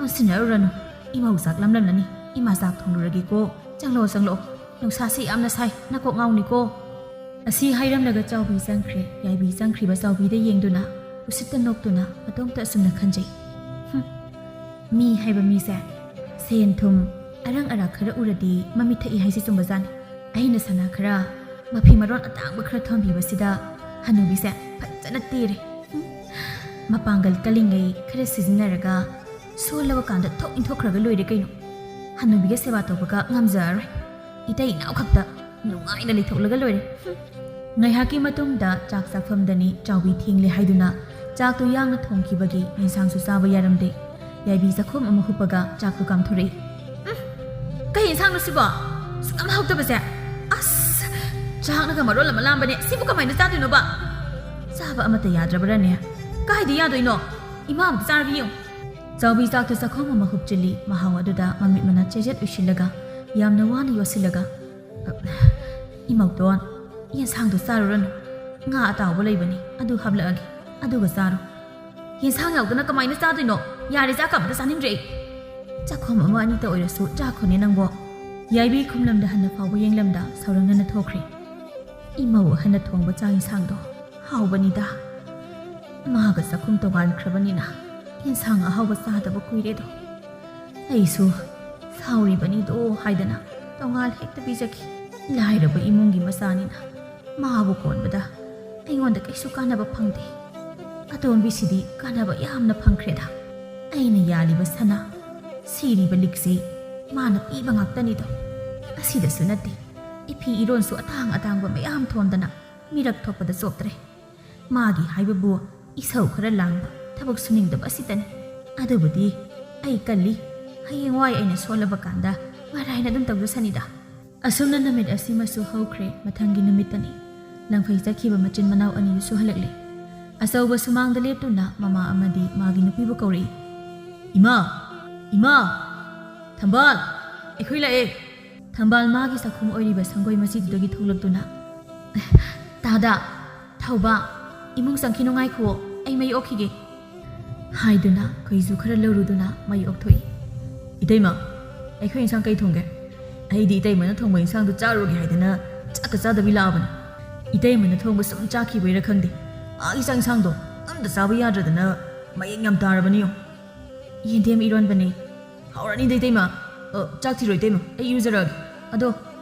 ꯑꯣꯟꯁꯤꯟꯅꯔꯨꯔꯅꯨ꯫ ꯏꯃꯧ ꯆꯥꯛ ꯂꯝꯂꯝꯂꯅꯤ꯫ ꯏꯃꯥ ꯆꯥꯛ ꯊꯣꯡꯂꯨꯔꯒꯦꯀꯣ꯫ ꯆꯪꯂꯛꯑꯣ, ꯆꯪꯂꯛꯑꯣ꯫ ꯅꯨꯡꯁꯥꯁꯤ ꯌꯥꯝꯅ ꯁꯥꯏ, ꯅꯀꯣꯛ ꯉꯥꯎꯅꯤꯀꯣ꯫ ꯑꯁꯤ ꯍꯥꯏꯔꯝꯂꯒ ꯆꯥꯎꯕꯤ ꯆꯪꯈ꯭ꯔꯦ꯫ ꯌꯥꯏꯕꯤ ꯆꯪꯈ꯭ꯔꯤꯕ ꯆꯥꯎꯕꯤꯗ ꯌꯦꯡꯗꯨꯅ, ꯎꯁꯤꯠꯇ ꯅꯣꯛꯇꯨꯅ ꯃꯇꯣꯝꯇ ꯑꯁꯨꯝꯅ ꯈꯟꯖꯩ꯫ "ꯍꯨꯝ, ꯃꯤ ꯍꯥꯏꯕ ꯃꯤꯁꯦ ꯁꯦꯟ ꯊꯨꯝ, ꯑꯔꯪ ꯑꯔꯥꯛ ꯈꯔ ꯎꯔꯗꯤ ꯃꯃꯤꯠ ꯊꯛꯏ ꯍꯥꯏꯁꯤ ꯆꯨꯝꯕꯖꯥꯠꯅꯤ꯫ ꯑꯩꯅ ꯁꯅꯥ ꯈꯔ, ꯃꯐꯤ ꯃꯔꯣꯟ ꯑꯇꯥꯡꯕ ꯈꯔ ꯊꯣꯟꯕꯤꯕꯁꯤꯗ ꯍꯅꯨꯕꯤꯁꯦ ꯐꯖꯅ ꯇꯦꯔꯦ꯫ ꯍꯨꯝ, ꯃꯄꯥꯡꯒꯜ ꯀꯜꯂꯤꯉꯩ ꯈꯔ ꯁꯤꯖꯤꯟꯅꯔꯒ ꯁꯣꯜꯂꯕ ꯀꯥꯟꯗ ꯊꯣꯛ ꯏꯟꯊꯣꯛꯈ꯭ꯔꯒ ꯂꯣꯏꯔꯦ ꯀꯩꯅꯣ꯫ ꯍꯅꯨꯕꯤꯒ ꯁꯦꯕꯥ ꯇꯧꯕꯒ ꯉꯝꯖꯔꯔꯣꯏ꯫ ꯏꯇꯩ ꯏꯅꯥꯎ ꯈꯛꯇ ꯅꯨꯡꯉꯥꯏꯅ ꯂꯩꯊꯣꯛꯂꯒ ꯂꯣꯏꯔꯦ꯫ ꯍꯨꯝ꯫ ꯉꯥꯏꯍꯥꯛꯀꯤ ꯃꯇꯨꯡꯗ ꯆꯥꯛ ꯆꯥꯐꯝꯗꯅꯤ ꯆꯥꯎꯕꯤ ꯊꯦꯡꯂꯦ ꯍꯥꯏꯗꯨꯅ ꯆꯥꯛꯇꯨ ꯌꯥꯡꯅ ꯊꯣꯡꯈꯤꯕꯒꯤ ꯌꯦꯟꯁꯥꯡꯁꯨ ꯆꯥꯕ ꯌꯥꯔꯝꯗꯦ꯫ ꯌꯥꯏꯕꯤ ꯆꯥꯛꯈꯣꯝ ꯑꯃ ꯍꯨꯞꯄꯒ ꯆꯥꯛꯇꯨ ꯀꯥꯝꯊꯣꯔꯛꯏ꯫ "ꯎꯝ, ꯀꯩ ꯌꯦꯟꯁꯥꯡꯅꯣ ꯁꯤꯕꯣ? ꯁꯨꯛꯌꯥꯝ ꯍꯥꯎꯇꯕꯁꯦ꯫ ꯑꯁ, ꯆꯥꯛꯅꯒ ꯃꯔꯣꯜ ꯑꯃ ꯂꯥꯝꯕꯅꯦ꯫ ꯁꯤꯕꯨ ꯀꯃꯥꯏꯅ ꯆꯥꯗꯣꯏꯅꯣꯕ? ꯆꯥꯕ ꯑꯃꯠꯇ ꯌꯥꯗ꯭ꯔꯕ꯭ꯔꯅꯦ? ꯀꯥꯏꯗ ꯌꯥꯗꯣꯏꯅꯣ? ꯏꯃꯥ ꯑꯃꯨꯛ ꯆꯥꯔꯒ ꯌꯦꯡꯉꯨ꯫" ꯆꯥꯎꯕꯤ ꯆꯥꯛꯇꯨ ꯆꯥꯛꯈꯣꯝ ꯑꯃ ꯍꯨꯞꯆꯤꯜꯂꯤ꯫ ꯃꯍꯥꯎ ꯑꯗꯨꯗ ꯃꯃꯤꯠ ꯃꯅꯥ ꯆꯦꯖꯦꯠ ꯎꯏꯁꯤꯜꯂꯒ ꯌꯥꯝꯅ ꯋꯥꯅ ꯌꯣꯠꯁꯤꯜꯂꯒ, "ꯏꯃꯧꯇꯣꯟ, ꯌꯦꯟꯁꯥꯡꯗꯣ ꯆꯥꯔꯨꯔꯅꯨ꯫ ꯉꯥ ꯑꯇꯥꯎꯕ ꯂꯩꯕꯅꯤ, ꯑꯗꯨ ꯍꯥꯞꯂꯛꯑꯒꯦ, ꯑꯗꯨꯒ ꯆꯥꯔꯣ꯫" "ꯌꯦꯟꯁꯥꯡ ꯌꯥꯎꯗꯅ ꯀꯃꯥꯏꯅ ꯆꯥꯗꯣꯏꯅꯣ? ꯌꯥꯔꯦ, ꯆꯥꯛꯀ ꯑꯝꯇ ꯆꯥꯅꯤꯡꯗ꯭ꯔꯦ ꯑꯩ꯫" "ꯆꯥꯛꯈꯣꯝ ꯑꯃ ꯑꯅꯤꯇ ꯑꯣꯏꯔꯁꯨ ꯆꯥꯈꯣꯅꯦ ꯅꯪꯕꯣ꯫" ꯌꯥꯏꯕꯤ ꯈꯨꯝꯂꯝꯗ ꯍꯟꯅ ꯐꯥꯎꯕ ꯌꯦꯡꯂꯝꯗ ꯁꯥꯎꯔꯪꯅꯅ ꯊꯣꯛꯈ꯭ꯔꯦ꯫ ꯏꯃꯧ ꯑꯍꯟꯅ ꯊꯣꯡꯕ ꯆꯥꯛ ꯌꯦꯟꯁꯥꯡꯗꯣ ꯍꯥꯎꯕꯅꯤꯗ꯫ ꯃꯥꯒ ꯆꯥꯛꯈꯨꯝ ꯇꯣꯉꯥꯟꯈ꯭ꯔꯕꯅꯤꯅ ꯌꯦꯟꯁꯥꯡ ꯑꯍꯥꯎꯕ ꯆꯥꯗꯕ ꯀꯨꯏꯔꯦꯗꯣ꯫ ꯑꯩꯁꯨ ꯁꯥꯎꯔꯤꯕꯅꯤꯗꯣ ꯍꯥꯏꯗꯅ ꯇꯣꯉꯥꯟ ꯍꯦꯛꯇ ꯄꯤꯖꯈꯤ꯫ ꯂꯥꯏꯔꯕ ꯏꯃꯨꯡꯒꯤ ꯃꯆꯥꯅꯤꯅ ꯃꯥꯕꯨ ꯀꯣꯟꯕꯗ ꯑꯩꯉꯣꯟꯗ ꯀꯩꯁꯨ ꯀꯥꯟꯅꯕ ꯐꯪꯗꯦ꯫ ꯑꯇꯣꯝꯕꯤꯁꯤꯗꯤ ꯀꯥꯟꯅꯕ ꯌꯥꯝꯅ ꯐꯪꯈ꯭ꯔꯦꯗ꯫ ꯑꯩꯅ ꯌꯥꯜꯂꯤꯕ ꯁꯅꯥ, ꯁꯤꯔꯤꯕ ꯂꯤꯛꯁꯤ ꯃꯥꯅ ꯄꯤꯕ ꯉꯥꯛꯇꯅꯤꯗꯣ꯫ ꯑꯁꯤꯗꯁꯨ ꯅꯠꯇꯦ, ꯏꯐꯤ ꯏꯔꯣꯟꯁꯨ ꯑꯇꯥꯡ ꯑꯇꯥꯡꯕ ꯃꯌꯥꯝ ꯊꯣꯟꯗꯅ ꯃꯤꯔꯛ ꯊꯣꯛꯄꯗ ꯆꯣꯞꯇ꯭ꯔꯦ꯫ ꯃꯥꯒꯤ ꯍꯥꯏꯕꯕꯨ ꯏꯁꯧ ꯈꯔ ꯂꯥꯡꯕ, ꯊꯕꯛ ꯁꯨꯅꯤꯡꯗꯕ ꯑꯁꯤꯇꯅꯤ꯫ ꯑꯗꯨꯕꯨꯗꯤ ꯑꯩ ꯀꯜꯂꯤ, ꯍꯌꯦꯡꯋꯥꯏ ꯑꯩꯅ ꯁꯣꯜꯂꯕ ꯀꯥꯟꯗ ꯃꯔꯥꯏꯅ ꯑꯗꯨꯝ ꯇꯧꯖꯁꯅꯤꯗ꯫ ꯑꯁꯨꯝꯅ ꯅꯨꯃꯤꯠ ꯑꯁꯤꯃꯁꯨ ꯍꯧꯈ꯭ꯔꯦ꯫ ꯃꯊꯪꯒꯤ ꯅꯨꯃꯤꯠꯇꯅꯤ꯫ ꯂꯪꯐꯩ ꯆꯠꯈꯤꯕ ꯃꯆꯤꯟ ꯃꯅꯥꯎ ꯑꯅꯤꯗꯨꯁꯨ ꯍꯜꯂꯛꯂꯦ꯫ ꯑꯆꯧꯕ ꯁꯨꯃꯥꯡꯗ ꯂꯦꯞꯇꯨꯅ ꯃꯃꯥ ꯑꯃꯗꯤ ꯃꯥꯒꯤ ꯅꯨꯄꯤꯕꯨ ꯀꯧꯔꯛꯏ꯫ "ꯏꯃꯥ! ꯏꯃꯥ! ꯊꯝꯕꯥꯜ! ꯑꯩꯈꯣꯏ ꯂꯥꯛꯑꯦ!" ꯊꯝꯕꯥꯜ ꯃꯥꯒꯤ ꯆꯥꯛꯈꯨꯝ ꯑꯣꯏꯔꯤꯕ ꯁꯪꯒꯣꯏ ꯃꯆꯤꯗꯨꯗꯒꯤ ꯊꯣꯛꯂꯛꯇꯨꯅ, "ꯇꯥꯗ, ꯊꯧꯕ, ꯏꯃꯨꯡ ꯆꯪꯈꯤꯅꯨ, ꯉꯥꯏꯈꯨꯑꯣ, ꯑꯩ ꯃꯩ ꯑꯣꯛꯈꯤꯒꯦ," ꯍꯥꯏꯗꯨꯅ ꯈꯣꯏꯖꯨ ꯈꯔ ꯂꯧꯔꯨꯗꯨꯅ ꯃꯩ ꯑꯣꯛꯊꯣꯛꯏ꯫ "ꯏꯇꯩꯃ, ꯑꯩꯈꯣꯏ ꯏꯟꯁꯥꯡ ꯀꯩ ꯊꯣꯡꯒꯦ? ꯑꯩꯗꯤ ꯏꯇꯩꯃꯅ ꯊꯣꯡꯕ ꯏꯟꯁꯥꯡꯗꯨ ꯆꯥꯔꯨꯔꯒꯦ ꯍꯥꯏꯗꯅ ꯆꯥꯛꯀ ꯆꯥꯗꯕꯤ ꯂꯥꯛꯑꯕꯅꯤ꯫ ꯏꯇꯩꯃꯅ ꯊꯣꯡꯕ ꯁꯨꯝ ꯆꯥꯈꯤꯕꯩꯔꯥ ꯈꯪꯗꯦ, ꯃꯥꯒꯤ ꯆꯥꯛ ꯏꯟꯁꯥꯡꯗꯣ ꯑꯝꯇ ꯆꯥꯕ ꯌꯥꯗ꯭ꯔꯗꯅ ꯃꯌꯦꯡ ꯌꯥꯝ ꯇꯥꯔꯕꯅꯤꯌꯣ꯫" "ꯌꯦꯟꯗꯦꯝ ꯏꯔꯣꯟꯕꯅꯦ꯫" "ꯍꯥꯎꯔꯅꯤꯗ ꯏꯇꯩꯃ꯫ ꯑ, ꯆꯥꯛ ꯊꯤꯔꯣ ꯏꯇꯩꯃ, ꯑꯩ ꯏꯔꯨꯖꯔꯛꯑꯒꯦ꯫ ꯑꯗꯣ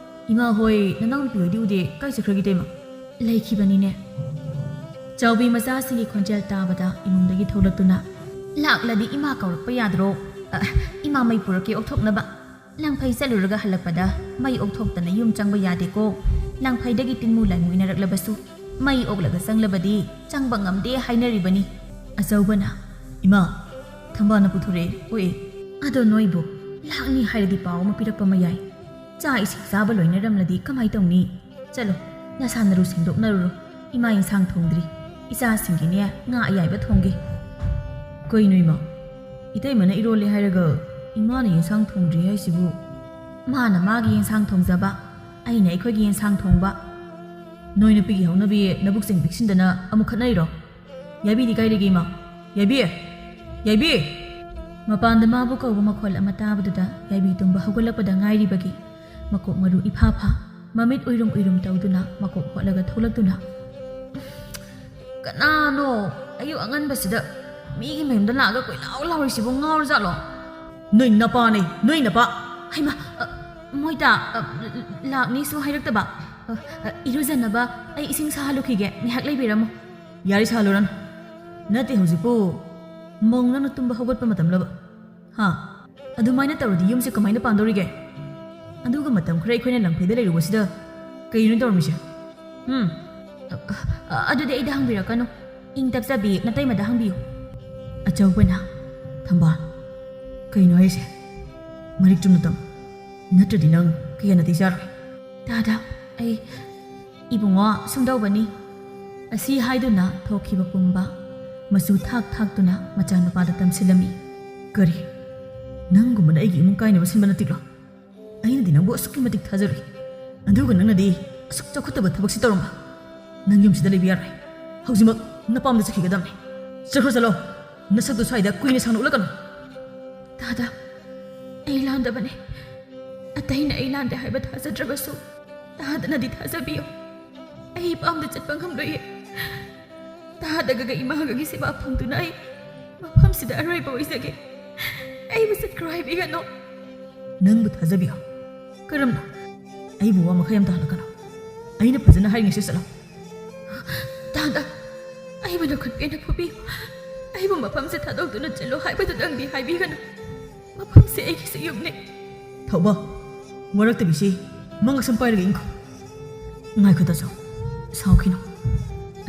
ꯏꯃꯥ ꯍꯣꯏ, ꯅꯅꯥꯎꯅꯨꯄꯤ ꯍꯣꯏꯗꯤ ꯎꯗꯦ, ꯀꯥꯏ ꯆꯠꯈ꯭ꯔꯒꯦ ꯏꯇꯩꯃ?" "ꯂꯩꯈꯤꯕꯅꯤꯅꯦ꯫" ꯆꯥꯎꯕꯤ ꯃꯆꯥꯁꯤꯡꯒꯤ ꯈꯣꯟꯖꯦꯜ ꯇꯥꯕꯗ ꯏꯃꯨꯡꯗꯒꯤ ꯊꯣꯛꯂꯛꯇꯨꯅ, "ꯂꯥꯛꯂꯗꯤ ꯏꯃꯥ ꯀꯧꯔꯛꯄ ꯌꯥꯗ꯭ꯔꯣ? ꯑ, ꯏꯃꯥ ꯃꯩ ꯄꯨꯔꯛꯀꯦ ꯑꯣꯛꯊꯣꯛꯅꯕ꯫ ꯂꯪꯐꯩ ꯆꯠꯂꯨꯔꯒ ꯍꯜꯂꯛꯄꯗ ꯃꯩ ꯑꯣꯛꯊꯣꯛꯇꯅ ꯌꯨꯝ ꯆꯪꯕ ꯌꯥꯗꯦꯀꯣ꯫ ꯂꯪꯐꯩꯗꯒꯤ ꯇꯤꯟꯃꯨ ꯂꯥꯏꯃꯨ ꯏꯟꯅꯔꯛꯂꯕꯁꯨ ꯃꯩ ꯑꯣꯛꯂꯒ ꯆꯪꯂꯕꯗꯤ ꯆꯪꯕ ꯉꯝꯗꯦ ꯍꯥꯏꯅꯔꯤꯕꯅꯤ꯫" ꯑꯆꯧꯕꯅ, "ꯏꯃꯥ, ꯊꯝꯕꯥꯜꯅ ꯄꯨꯊꯣꯔꯛꯑꯦ, ꯑꯣꯛꯑꯦ꯫ ꯑꯗꯣ ꯅꯣꯏꯕꯨ ꯂꯥꯛꯅꯤ ꯍꯥꯏꯔꯗꯤ ꯄꯥꯎ ꯑꯃ ꯄꯤꯔꯛꯄ ꯑꯃ ꯌꯥꯏ꯫ ꯆꯥꯛ ꯏꯁꯤꯡ ꯆꯥꯕ ꯂꯣꯏꯅꯔꯝꯂꯗꯤ ꯀꯃꯥꯏ ꯇꯧꯅꯤ? ꯆꯠꯂꯣ, ꯅꯁꯥ ꯅꯔꯨ ꯁꯦꯡꯗꯣꯛꯅꯔꯨꯔꯣ꯫ ꯏꯃꯥ ꯏꯟꯁꯥꯡ ꯊꯣꯡꯗ꯭ꯔꯤ꯫ ꯏꯆꯥꯁꯤꯡꯒꯤꯅꯦ ꯉꯥ ꯑꯌꯥꯏꯕ ꯊꯣꯡꯒꯦ꯫" "ꯀꯩꯅꯣ ꯏꯃꯥ? ꯏꯇꯩꯃꯅ ꯏꯔꯣꯜꯂꯦ ꯍꯥꯏꯔꯒ ꯏꯃꯥꯅ ꯏꯟꯁꯥꯡ ꯊꯣꯡꯗ꯭ꯔꯤ ꯍꯥꯏꯁꯤꯕꯨ?" "ꯃꯥꯅ ꯃꯥꯒꯤ ꯏꯟꯁꯥꯡ ꯊꯣꯡꯖꯕ, ꯑꯩꯅ ꯑꯩꯈꯣꯏꯒꯤ ꯏꯟꯁꯥꯡ ꯊꯣꯡꯕ꯫" "ꯅꯣꯏ ꯅꯨꯄꯤꯒꯤ ꯍꯧꯅꯕꯤ ꯅꯕꯨꯛ ꯆꯦꯡ ꯄꯤꯛꯁꯤꯟꯗꯅ ꯑꯃꯨꯛ ꯈꯠꯅꯔꯤꯔꯣ? ꯌꯥꯏꯕꯤꯗꯤ ꯀꯥꯏ ꯂꯩꯒꯦ ꯏꯃꯥ? ꯌꯥꯏꯕꯤ! ꯌꯥꯏꯕꯤ!" ꯃꯄꯥꯟꯗ ꯃꯥꯕꯨ ꯀꯧꯕ ꯃꯈꯣꯜ ꯑꯃ ꯇꯥꯕꯗꯨꯗ ꯌꯥꯏꯕꯤ ꯇꯨꯝꯕ ꯍꯧꯒꯠꯂꯛꯄꯗ ꯉꯥꯏꯔꯤꯕꯒꯤ ꯃꯀꯣꯛ ꯃꯔꯨ ꯏꯐꯥ ꯐꯥ, ꯃꯃꯤꯠ ꯎꯏꯔꯨꯝ ꯎꯏꯔꯨꯝ ꯇꯧꯗꯨꯅ ꯃꯀꯣꯛ ꯍꯣꯠꯂꯒ ꯊꯣꯛꯂꯛꯇꯨꯅ, "ꯀꯅꯥꯅꯣ ꯑꯌꯨꯛ ꯑꯉꯟꯕꯁꯤꯗ ꯃꯤꯒꯤ ꯃꯌꯨꯝꯗ ꯂꯥꯛꯑꯒ ꯀꯣꯏꯂꯥꯎ ꯂꯥꯎꯔꯤꯁꯤꯕꯨ? ꯉꯥꯎꯔꯖꯥꯠꯂꯣ?" "ꯅꯣꯏ ꯅꯄꯥꯅꯦ, ꯅꯣꯏ ꯅꯄꯥ!" "ꯍꯩꯃꯥ, ꯑ, ꯃꯣꯏꯇꯥ, ꯑ, ꯂꯥꯛꯅꯤꯁꯨ ꯍꯥꯏꯔꯛꯇꯕ꯫ ꯑ, ꯑ, ꯏꯔꯨꯖꯅꯕ ꯑꯩ ꯏꯁꯤꯡ ꯁꯥꯍꯜꯂꯨꯈꯤꯒꯦ, ꯉꯥꯏꯍꯥꯛ ꯂꯩꯕꯤꯔꯝꯃꯨ꯫" "ꯌꯥꯔꯦ, ꯁꯥꯍꯜꯂꯨꯔꯅꯨ꯫ ꯅꯠꯇꯦ, ꯍꯧꯖꯤꯛꯄꯨ ꯃꯧ ꯅꯪꯅ ꯇꯨꯝꯕ ꯍꯧꯒꯠꯄ ꯃꯇꯝꯂꯕ? ꯍꯥ? ꯑꯗꯨꯃꯥꯏꯅ ꯇꯧꯔꯗꯤ ꯌꯨꯝꯁꯦ ꯀꯃꯥꯏꯅ ꯄꯥꯟꯗꯧꯔꯤꯒꯦ?" ꯑꯗꯨꯒ ꯃꯇꯝ ꯈꯔ ꯑꯩꯈꯣꯏꯅ ꯂꯝꯐꯩꯗ ꯂꯩꯔꯨꯕꯁꯤꯗ ꯀꯩꯅꯣ ꯇꯧꯔꯝꯃꯤꯁꯦ? ꯎꯝ, ꯑ, ꯑ, ꯑꯗꯨꯗꯤ ꯑꯩꯗ ꯍꯪꯕꯤꯔꯛꯀꯅꯨ꯫ ꯏꯪ ꯇꯞꯆꯕꯤ ꯅꯇꯩꯃꯗ ꯍꯪꯕꯤꯌꯨ꯫ ꯑꯆꯧꯕꯅ, "ꯊꯝꯕꯥꯜ, ꯀꯩꯅꯣ ꯍꯥꯏꯁꯦ? ꯃꯔꯤꯛ ꯆꯨꯝꯅ ꯇꯝꯃꯨ, ꯅꯠꯇ꯭ꯔꯗꯤ ꯅꯪ ꯀꯌꯥ ꯅꯥꯇꯩ ꯆꯥꯔꯣꯏ꯫" "ꯇꯥꯗ, ꯑꯩ, ꯏꯕꯨꯡꯉꯣ, ꯁꯨꯝꯗꯧꯕꯅꯤ꯫" ꯑꯁꯤ ꯍꯥꯏꯗꯨꯅ ꯊꯣꯛꯈꯤꯕ ꯄꯨꯝꯕ ꯃꯆꯨ ꯊꯥꯛ ꯊꯥꯛꯇꯨꯅ ꯃꯆꯥꯅꯨꯄꯥꯗ ꯇꯝꯁꯤꯜꯂꯝꯃꯤ꯫ "ꯀꯔꯤ? ꯅꯪꯒꯨꯝꯕꯅ ꯑꯩꯒꯤ ꯏꯃꯨꯡ ꯀꯥꯏꯅꯕ ꯁꯤꯟꯕ ꯅꯠꯇ꯭ꯔꯣ? ꯑꯩꯅꯗꯤ ꯅꯪꯕꯨ ꯑꯁꯨꯛꯀꯤ ꯃꯇꯤꯛ ꯊꯥꯖꯔꯨꯏ, ꯑꯗꯨꯒ ꯅꯪꯅꯗꯤ ꯑꯁꯨꯛ ꯆꯥꯎꯈꯠꯇꯕ ꯊꯕꯛꯁꯤ ꯇꯧꯔꯝꯕ꯫ ꯅꯪ ꯌꯨꯝꯁꯤꯗ ꯂꯩꯕ ꯌꯥꯔꯣꯏ, ꯍꯧꯖꯤꯛꯃꯛ ꯅꯄꯥꯝꯗ ꯆꯠꯈꯤꯒꯗꯕꯅꯤ꯫ ꯆꯠꯈ꯭ꯔꯣ ꯆꯠꯂꯣ, ꯅꯁꯛꯇꯨ ꯁ꯭ꯋꯥꯏꯗ ꯀꯨꯏꯅ ꯁꯥꯡꯅ ꯎꯠꯂꯛꯀꯅꯨ꯫" "ꯇꯥꯗ, ꯑꯩ ꯂꯥꯟꯗꯕꯅꯦ꯫ ꯑꯇꯩꯅ ꯑꯩ ꯂꯥꯟꯗꯦ ꯍꯥꯏꯕ ꯊꯥꯖꯗ꯭ꯔꯕꯁꯨ ꯇꯥꯗꯅꯗꯤ ꯊꯥꯖꯕꯤꯌꯨ꯫ ꯑꯩ ꯏꯄꯥꯝꯗ ꯆꯠꯄ ꯉꯝꯂꯣꯏꯌꯦ꯫ ꯇꯥꯗꯒꯒ ꯏꯃꯥꯒꯒꯤ ꯁꯦꯕꯥ ꯐꯪꯗꯨꯅ ꯑꯩ ꯃꯐꯝꯁꯤꯗ ꯑꯔꯣꯏꯕ ꯑꯣꯏꯖꯒꯦ꯫ ꯑꯩꯕꯨ ꯆꯠꯈ꯭ꯔꯣ ꯍꯥꯏꯕꯤꯒꯅꯨ꯫" "ꯅꯪꯕꯨ ꯊꯥꯖꯕꯤꯌꯨ꯫ ꯀꯔꯝꯅ? ꯑꯩꯕꯨ ꯋꯥ ꯃꯈꯩ ꯑꯝꯇ ꯍꯜꯂꯛꯀꯅꯨ꯫ ꯑꯩꯅ ꯐꯖꯅ ꯍꯥꯏꯔꯤꯉꯩꯁꯤ ꯆꯠꯂꯣ꯫" "ꯇꯥꯗ, ꯑꯩꯕꯨ ꯂꯧꯈꯠꯄꯤꯅ ꯐꯨꯕꯤꯌꯨ꯫ ꯑꯩꯕꯨ ꯃꯐꯝꯁꯦ ꯊꯥꯗꯣꯛꯇꯨꯅ ꯆꯠꯂꯣ ꯍꯥꯏꯕꯗꯨꯗꯪꯗꯤ ꯍꯥꯏꯕꯤꯒꯅꯨ꯫ ꯃꯐꯝꯁꯦ ꯑꯩꯒꯤꯁꯨ ꯌꯨꯝꯅꯤ꯫" "ꯊꯧꯕ, ꯋꯥꯔꯛꯇꯕꯤꯁꯤ ꯃꯉꯛ ꯁꯝ ꯄꯥꯏꯔꯒ ꯏꯪꯈꯣ꯫" "ꯉꯥꯏꯈꯣ ꯇꯥꯆꯧ, ꯁꯥꯎꯈꯤꯅꯨ꯫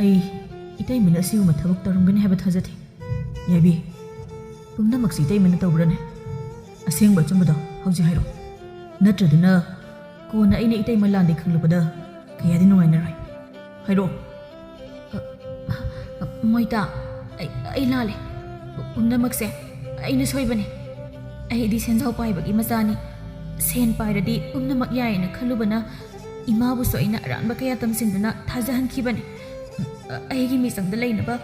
ꯑꯩ ꯏꯇꯩꯃꯅ ꯑꯁꯤꯒꯨꯝꯕ ꯊꯕꯛ ꯇꯧꯔꯝꯒꯅꯤ ꯍꯥꯏꯕ ꯊꯥꯖꯗꯦ꯫" "ꯌꯥꯏꯕꯤ, ꯄꯨꯝꯅꯃꯛꯁꯤ ꯏꯇꯩꯃꯅ ꯇꯧꯕ꯭ꯔꯅꯦ? ꯑꯁꯦꯡꯕ ꯑꯆꯨꯝꯕꯗꯣ ꯍꯧꯖꯤꯛ ꯍꯥꯏꯔꯣ꯫ ꯅꯠꯇ꯭ꯔꯗꯅ ꯀꯣꯟꯅ ꯑꯩꯅ ꯏꯇꯩꯃ ꯂꯥꯟꯗꯦ ꯈꯪꯂꯛꯄꯗ ꯀꯌꯥꯗꯤ ꯅꯨꯡꯉꯥꯏꯅꯔꯣꯏ꯫ ꯍꯥꯏꯔꯛꯑꯣ꯫" "ꯑ, ꯑ, ꯃꯣꯏꯇꯥ, ꯑꯩ, ꯑꯩ ꯂꯥꯜꯂꯦ꯫ ꯄꯨꯝꯅꯃꯛꯁꯦ ꯑꯩꯅ ꯁꯣꯏꯕꯅꯦ꯫ ꯑꯩꯗꯤ ꯁꯦꯟꯖꯥꯎ ꯄꯥꯏꯕꯒꯤ ꯃꯆꯥꯅꯤ꯫ ꯁꯦꯟ ꯄꯥꯏꯔꯗꯤ ꯄꯨꯝꯅꯃꯛ ꯌꯥꯏꯌꯦꯅ ꯈꯜꯂꯨꯕꯅ ꯏꯃꯥꯕꯨꯁꯨ ꯑꯩꯅ ꯑꯔꯥꯟꯕ ꯀꯌꯥ ꯇꯝꯁꯤꯟꯗꯨꯅ ꯊꯥꯖꯍꯟꯈꯤꯕꯅꯦ꯫ ꯑꯩꯒꯤ ꯃꯤꯆꯪꯗ ꯂꯩꯅꯕ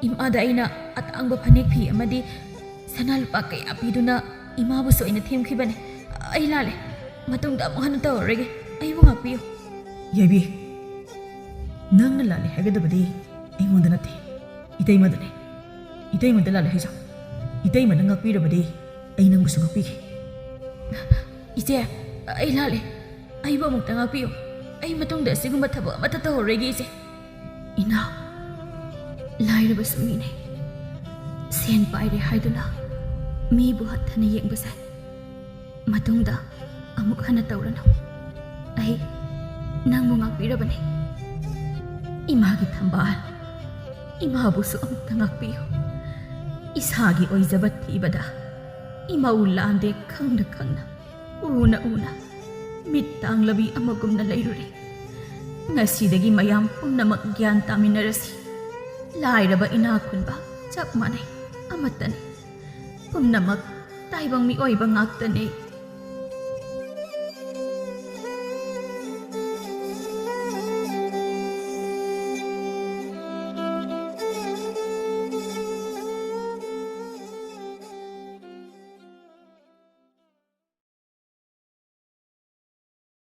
ꯏꯃꯥꯗ ꯑꯩꯅ ꯑꯇꯥꯡꯕ ꯐꯅꯦꯛ ꯐꯤ ꯑꯃꯗꯤ ꯁꯅꯥ ꯂꯨꯄꯥ ꯀꯌꯥ ꯄꯤꯗꯨꯅ ꯏꯃꯥꯕꯨꯁꯨ ꯑꯩꯅ ꯊꯦꯝꯈꯤꯕꯅꯦ꯫ ꯑꯩ ꯂꯥꯜꯂꯦ꯫ ꯃꯇꯨꯡꯗ ꯑꯃꯨꯛ ꯍꯟꯅ ꯇꯧꯔꯔꯣꯏꯒꯦ꯫ ꯑꯩꯕꯨ ꯉꯥꯛꯄꯤꯌꯨ꯫" "ꯌꯥꯏꯕꯤ, ꯅꯪꯅ ꯂꯥꯜꯂꯦ ꯍꯥꯏꯒꯗꯕꯗꯤ ꯑꯩꯉꯣꯟꯗ ꯅꯠꯇꯦ, ꯏꯇꯩꯃꯗꯅꯦ꯫ ꯏꯇꯩꯃꯗ ꯂꯥꯜꯂꯦ ꯍꯥꯏꯖꯧ꯫ ꯏꯇꯩꯃꯅ ꯉꯥꯛꯄꯤꯔꯕꯗꯤ ꯑꯩ ꯅꯪꯕꯨꯁꯨ ꯉꯥꯛꯄꯤꯒꯦ꯫" "ꯏꯆꯦ, ꯑꯩ ꯂꯥꯜꯂꯦ꯫ ꯑꯩꯕꯨ ꯑꯃꯨꯛꯇ ꯉꯥꯛꯄꯤꯌꯨ꯫ ꯑꯩ ꯃꯇꯨꯡꯗ ꯑꯁꯤꯒꯨꯝꯕ ꯊꯕꯛ ꯑꯃꯠꯇ ꯇꯧꯔꯔꯣꯏꯒꯦ, ꯏꯆꯦ꯫ ꯏꯅꯥꯎ, ꯂꯥꯏꯔꯕꯁꯨ ꯃꯤꯅꯦ꯫ ꯁꯦꯟ ꯄꯥꯏꯔꯦ ꯍꯥꯏꯗꯨꯅ ꯃꯤꯕꯨ ꯍꯟꯊꯅ ꯌꯦꯡꯕꯁꯦ ꯃꯇꯨꯡꯗ ꯑꯃꯨꯛ ꯍꯟꯅ ꯇꯧꯔꯅꯨ꯫ ꯑꯩ ꯅꯪꯕꯨ ꯉꯥꯛꯄꯤꯔꯕꯅꯤ꯫ ꯏꯃꯥꯒꯤ ꯊꯝꯕꯥꯜ, ꯏꯃꯥꯕꯨꯁꯨ ꯑꯃꯨꯛꯇ ꯉꯥꯛꯄꯤꯌꯨ꯫ ꯏꯁꯥꯒꯤ ꯑꯣꯏꯖꯕ ꯊꯤꯕꯗ ꯏꯃꯧ ꯂꯥꯟꯗꯦ ꯈꯪꯅ ꯈꯪꯅ, ꯎꯅ ꯎꯅ ꯃꯤꯠ ꯇꯥꯡꯂꯕꯤ ꯑꯃꯒꯨꯝꯅ ꯂꯩꯔꯨꯔꯦ꯫ ꯉꯁꯤꯗꯒꯤ ꯃꯌꯥꯝ ꯄꯨꯝꯅꯃꯛ ꯒ꯭ꯌꯥꯟ ꯇꯥꯃꯤꯟꯅꯔꯁꯤ꯫ ꯂꯥꯏꯔꯕ ꯏꯅꯥꯛ ꯈꯨꯟꯕ ꯆꯞ ꯃꯥꯟꯅꯩ, ꯑꯃꯠꯇꯅꯤ꯫ ꯄꯨꯝꯅꯃꯛ ꯇꯥꯏꯕꯪ ꯃꯤꯑꯣꯏꯕ ꯉꯥꯛꯇꯅꯤ꯫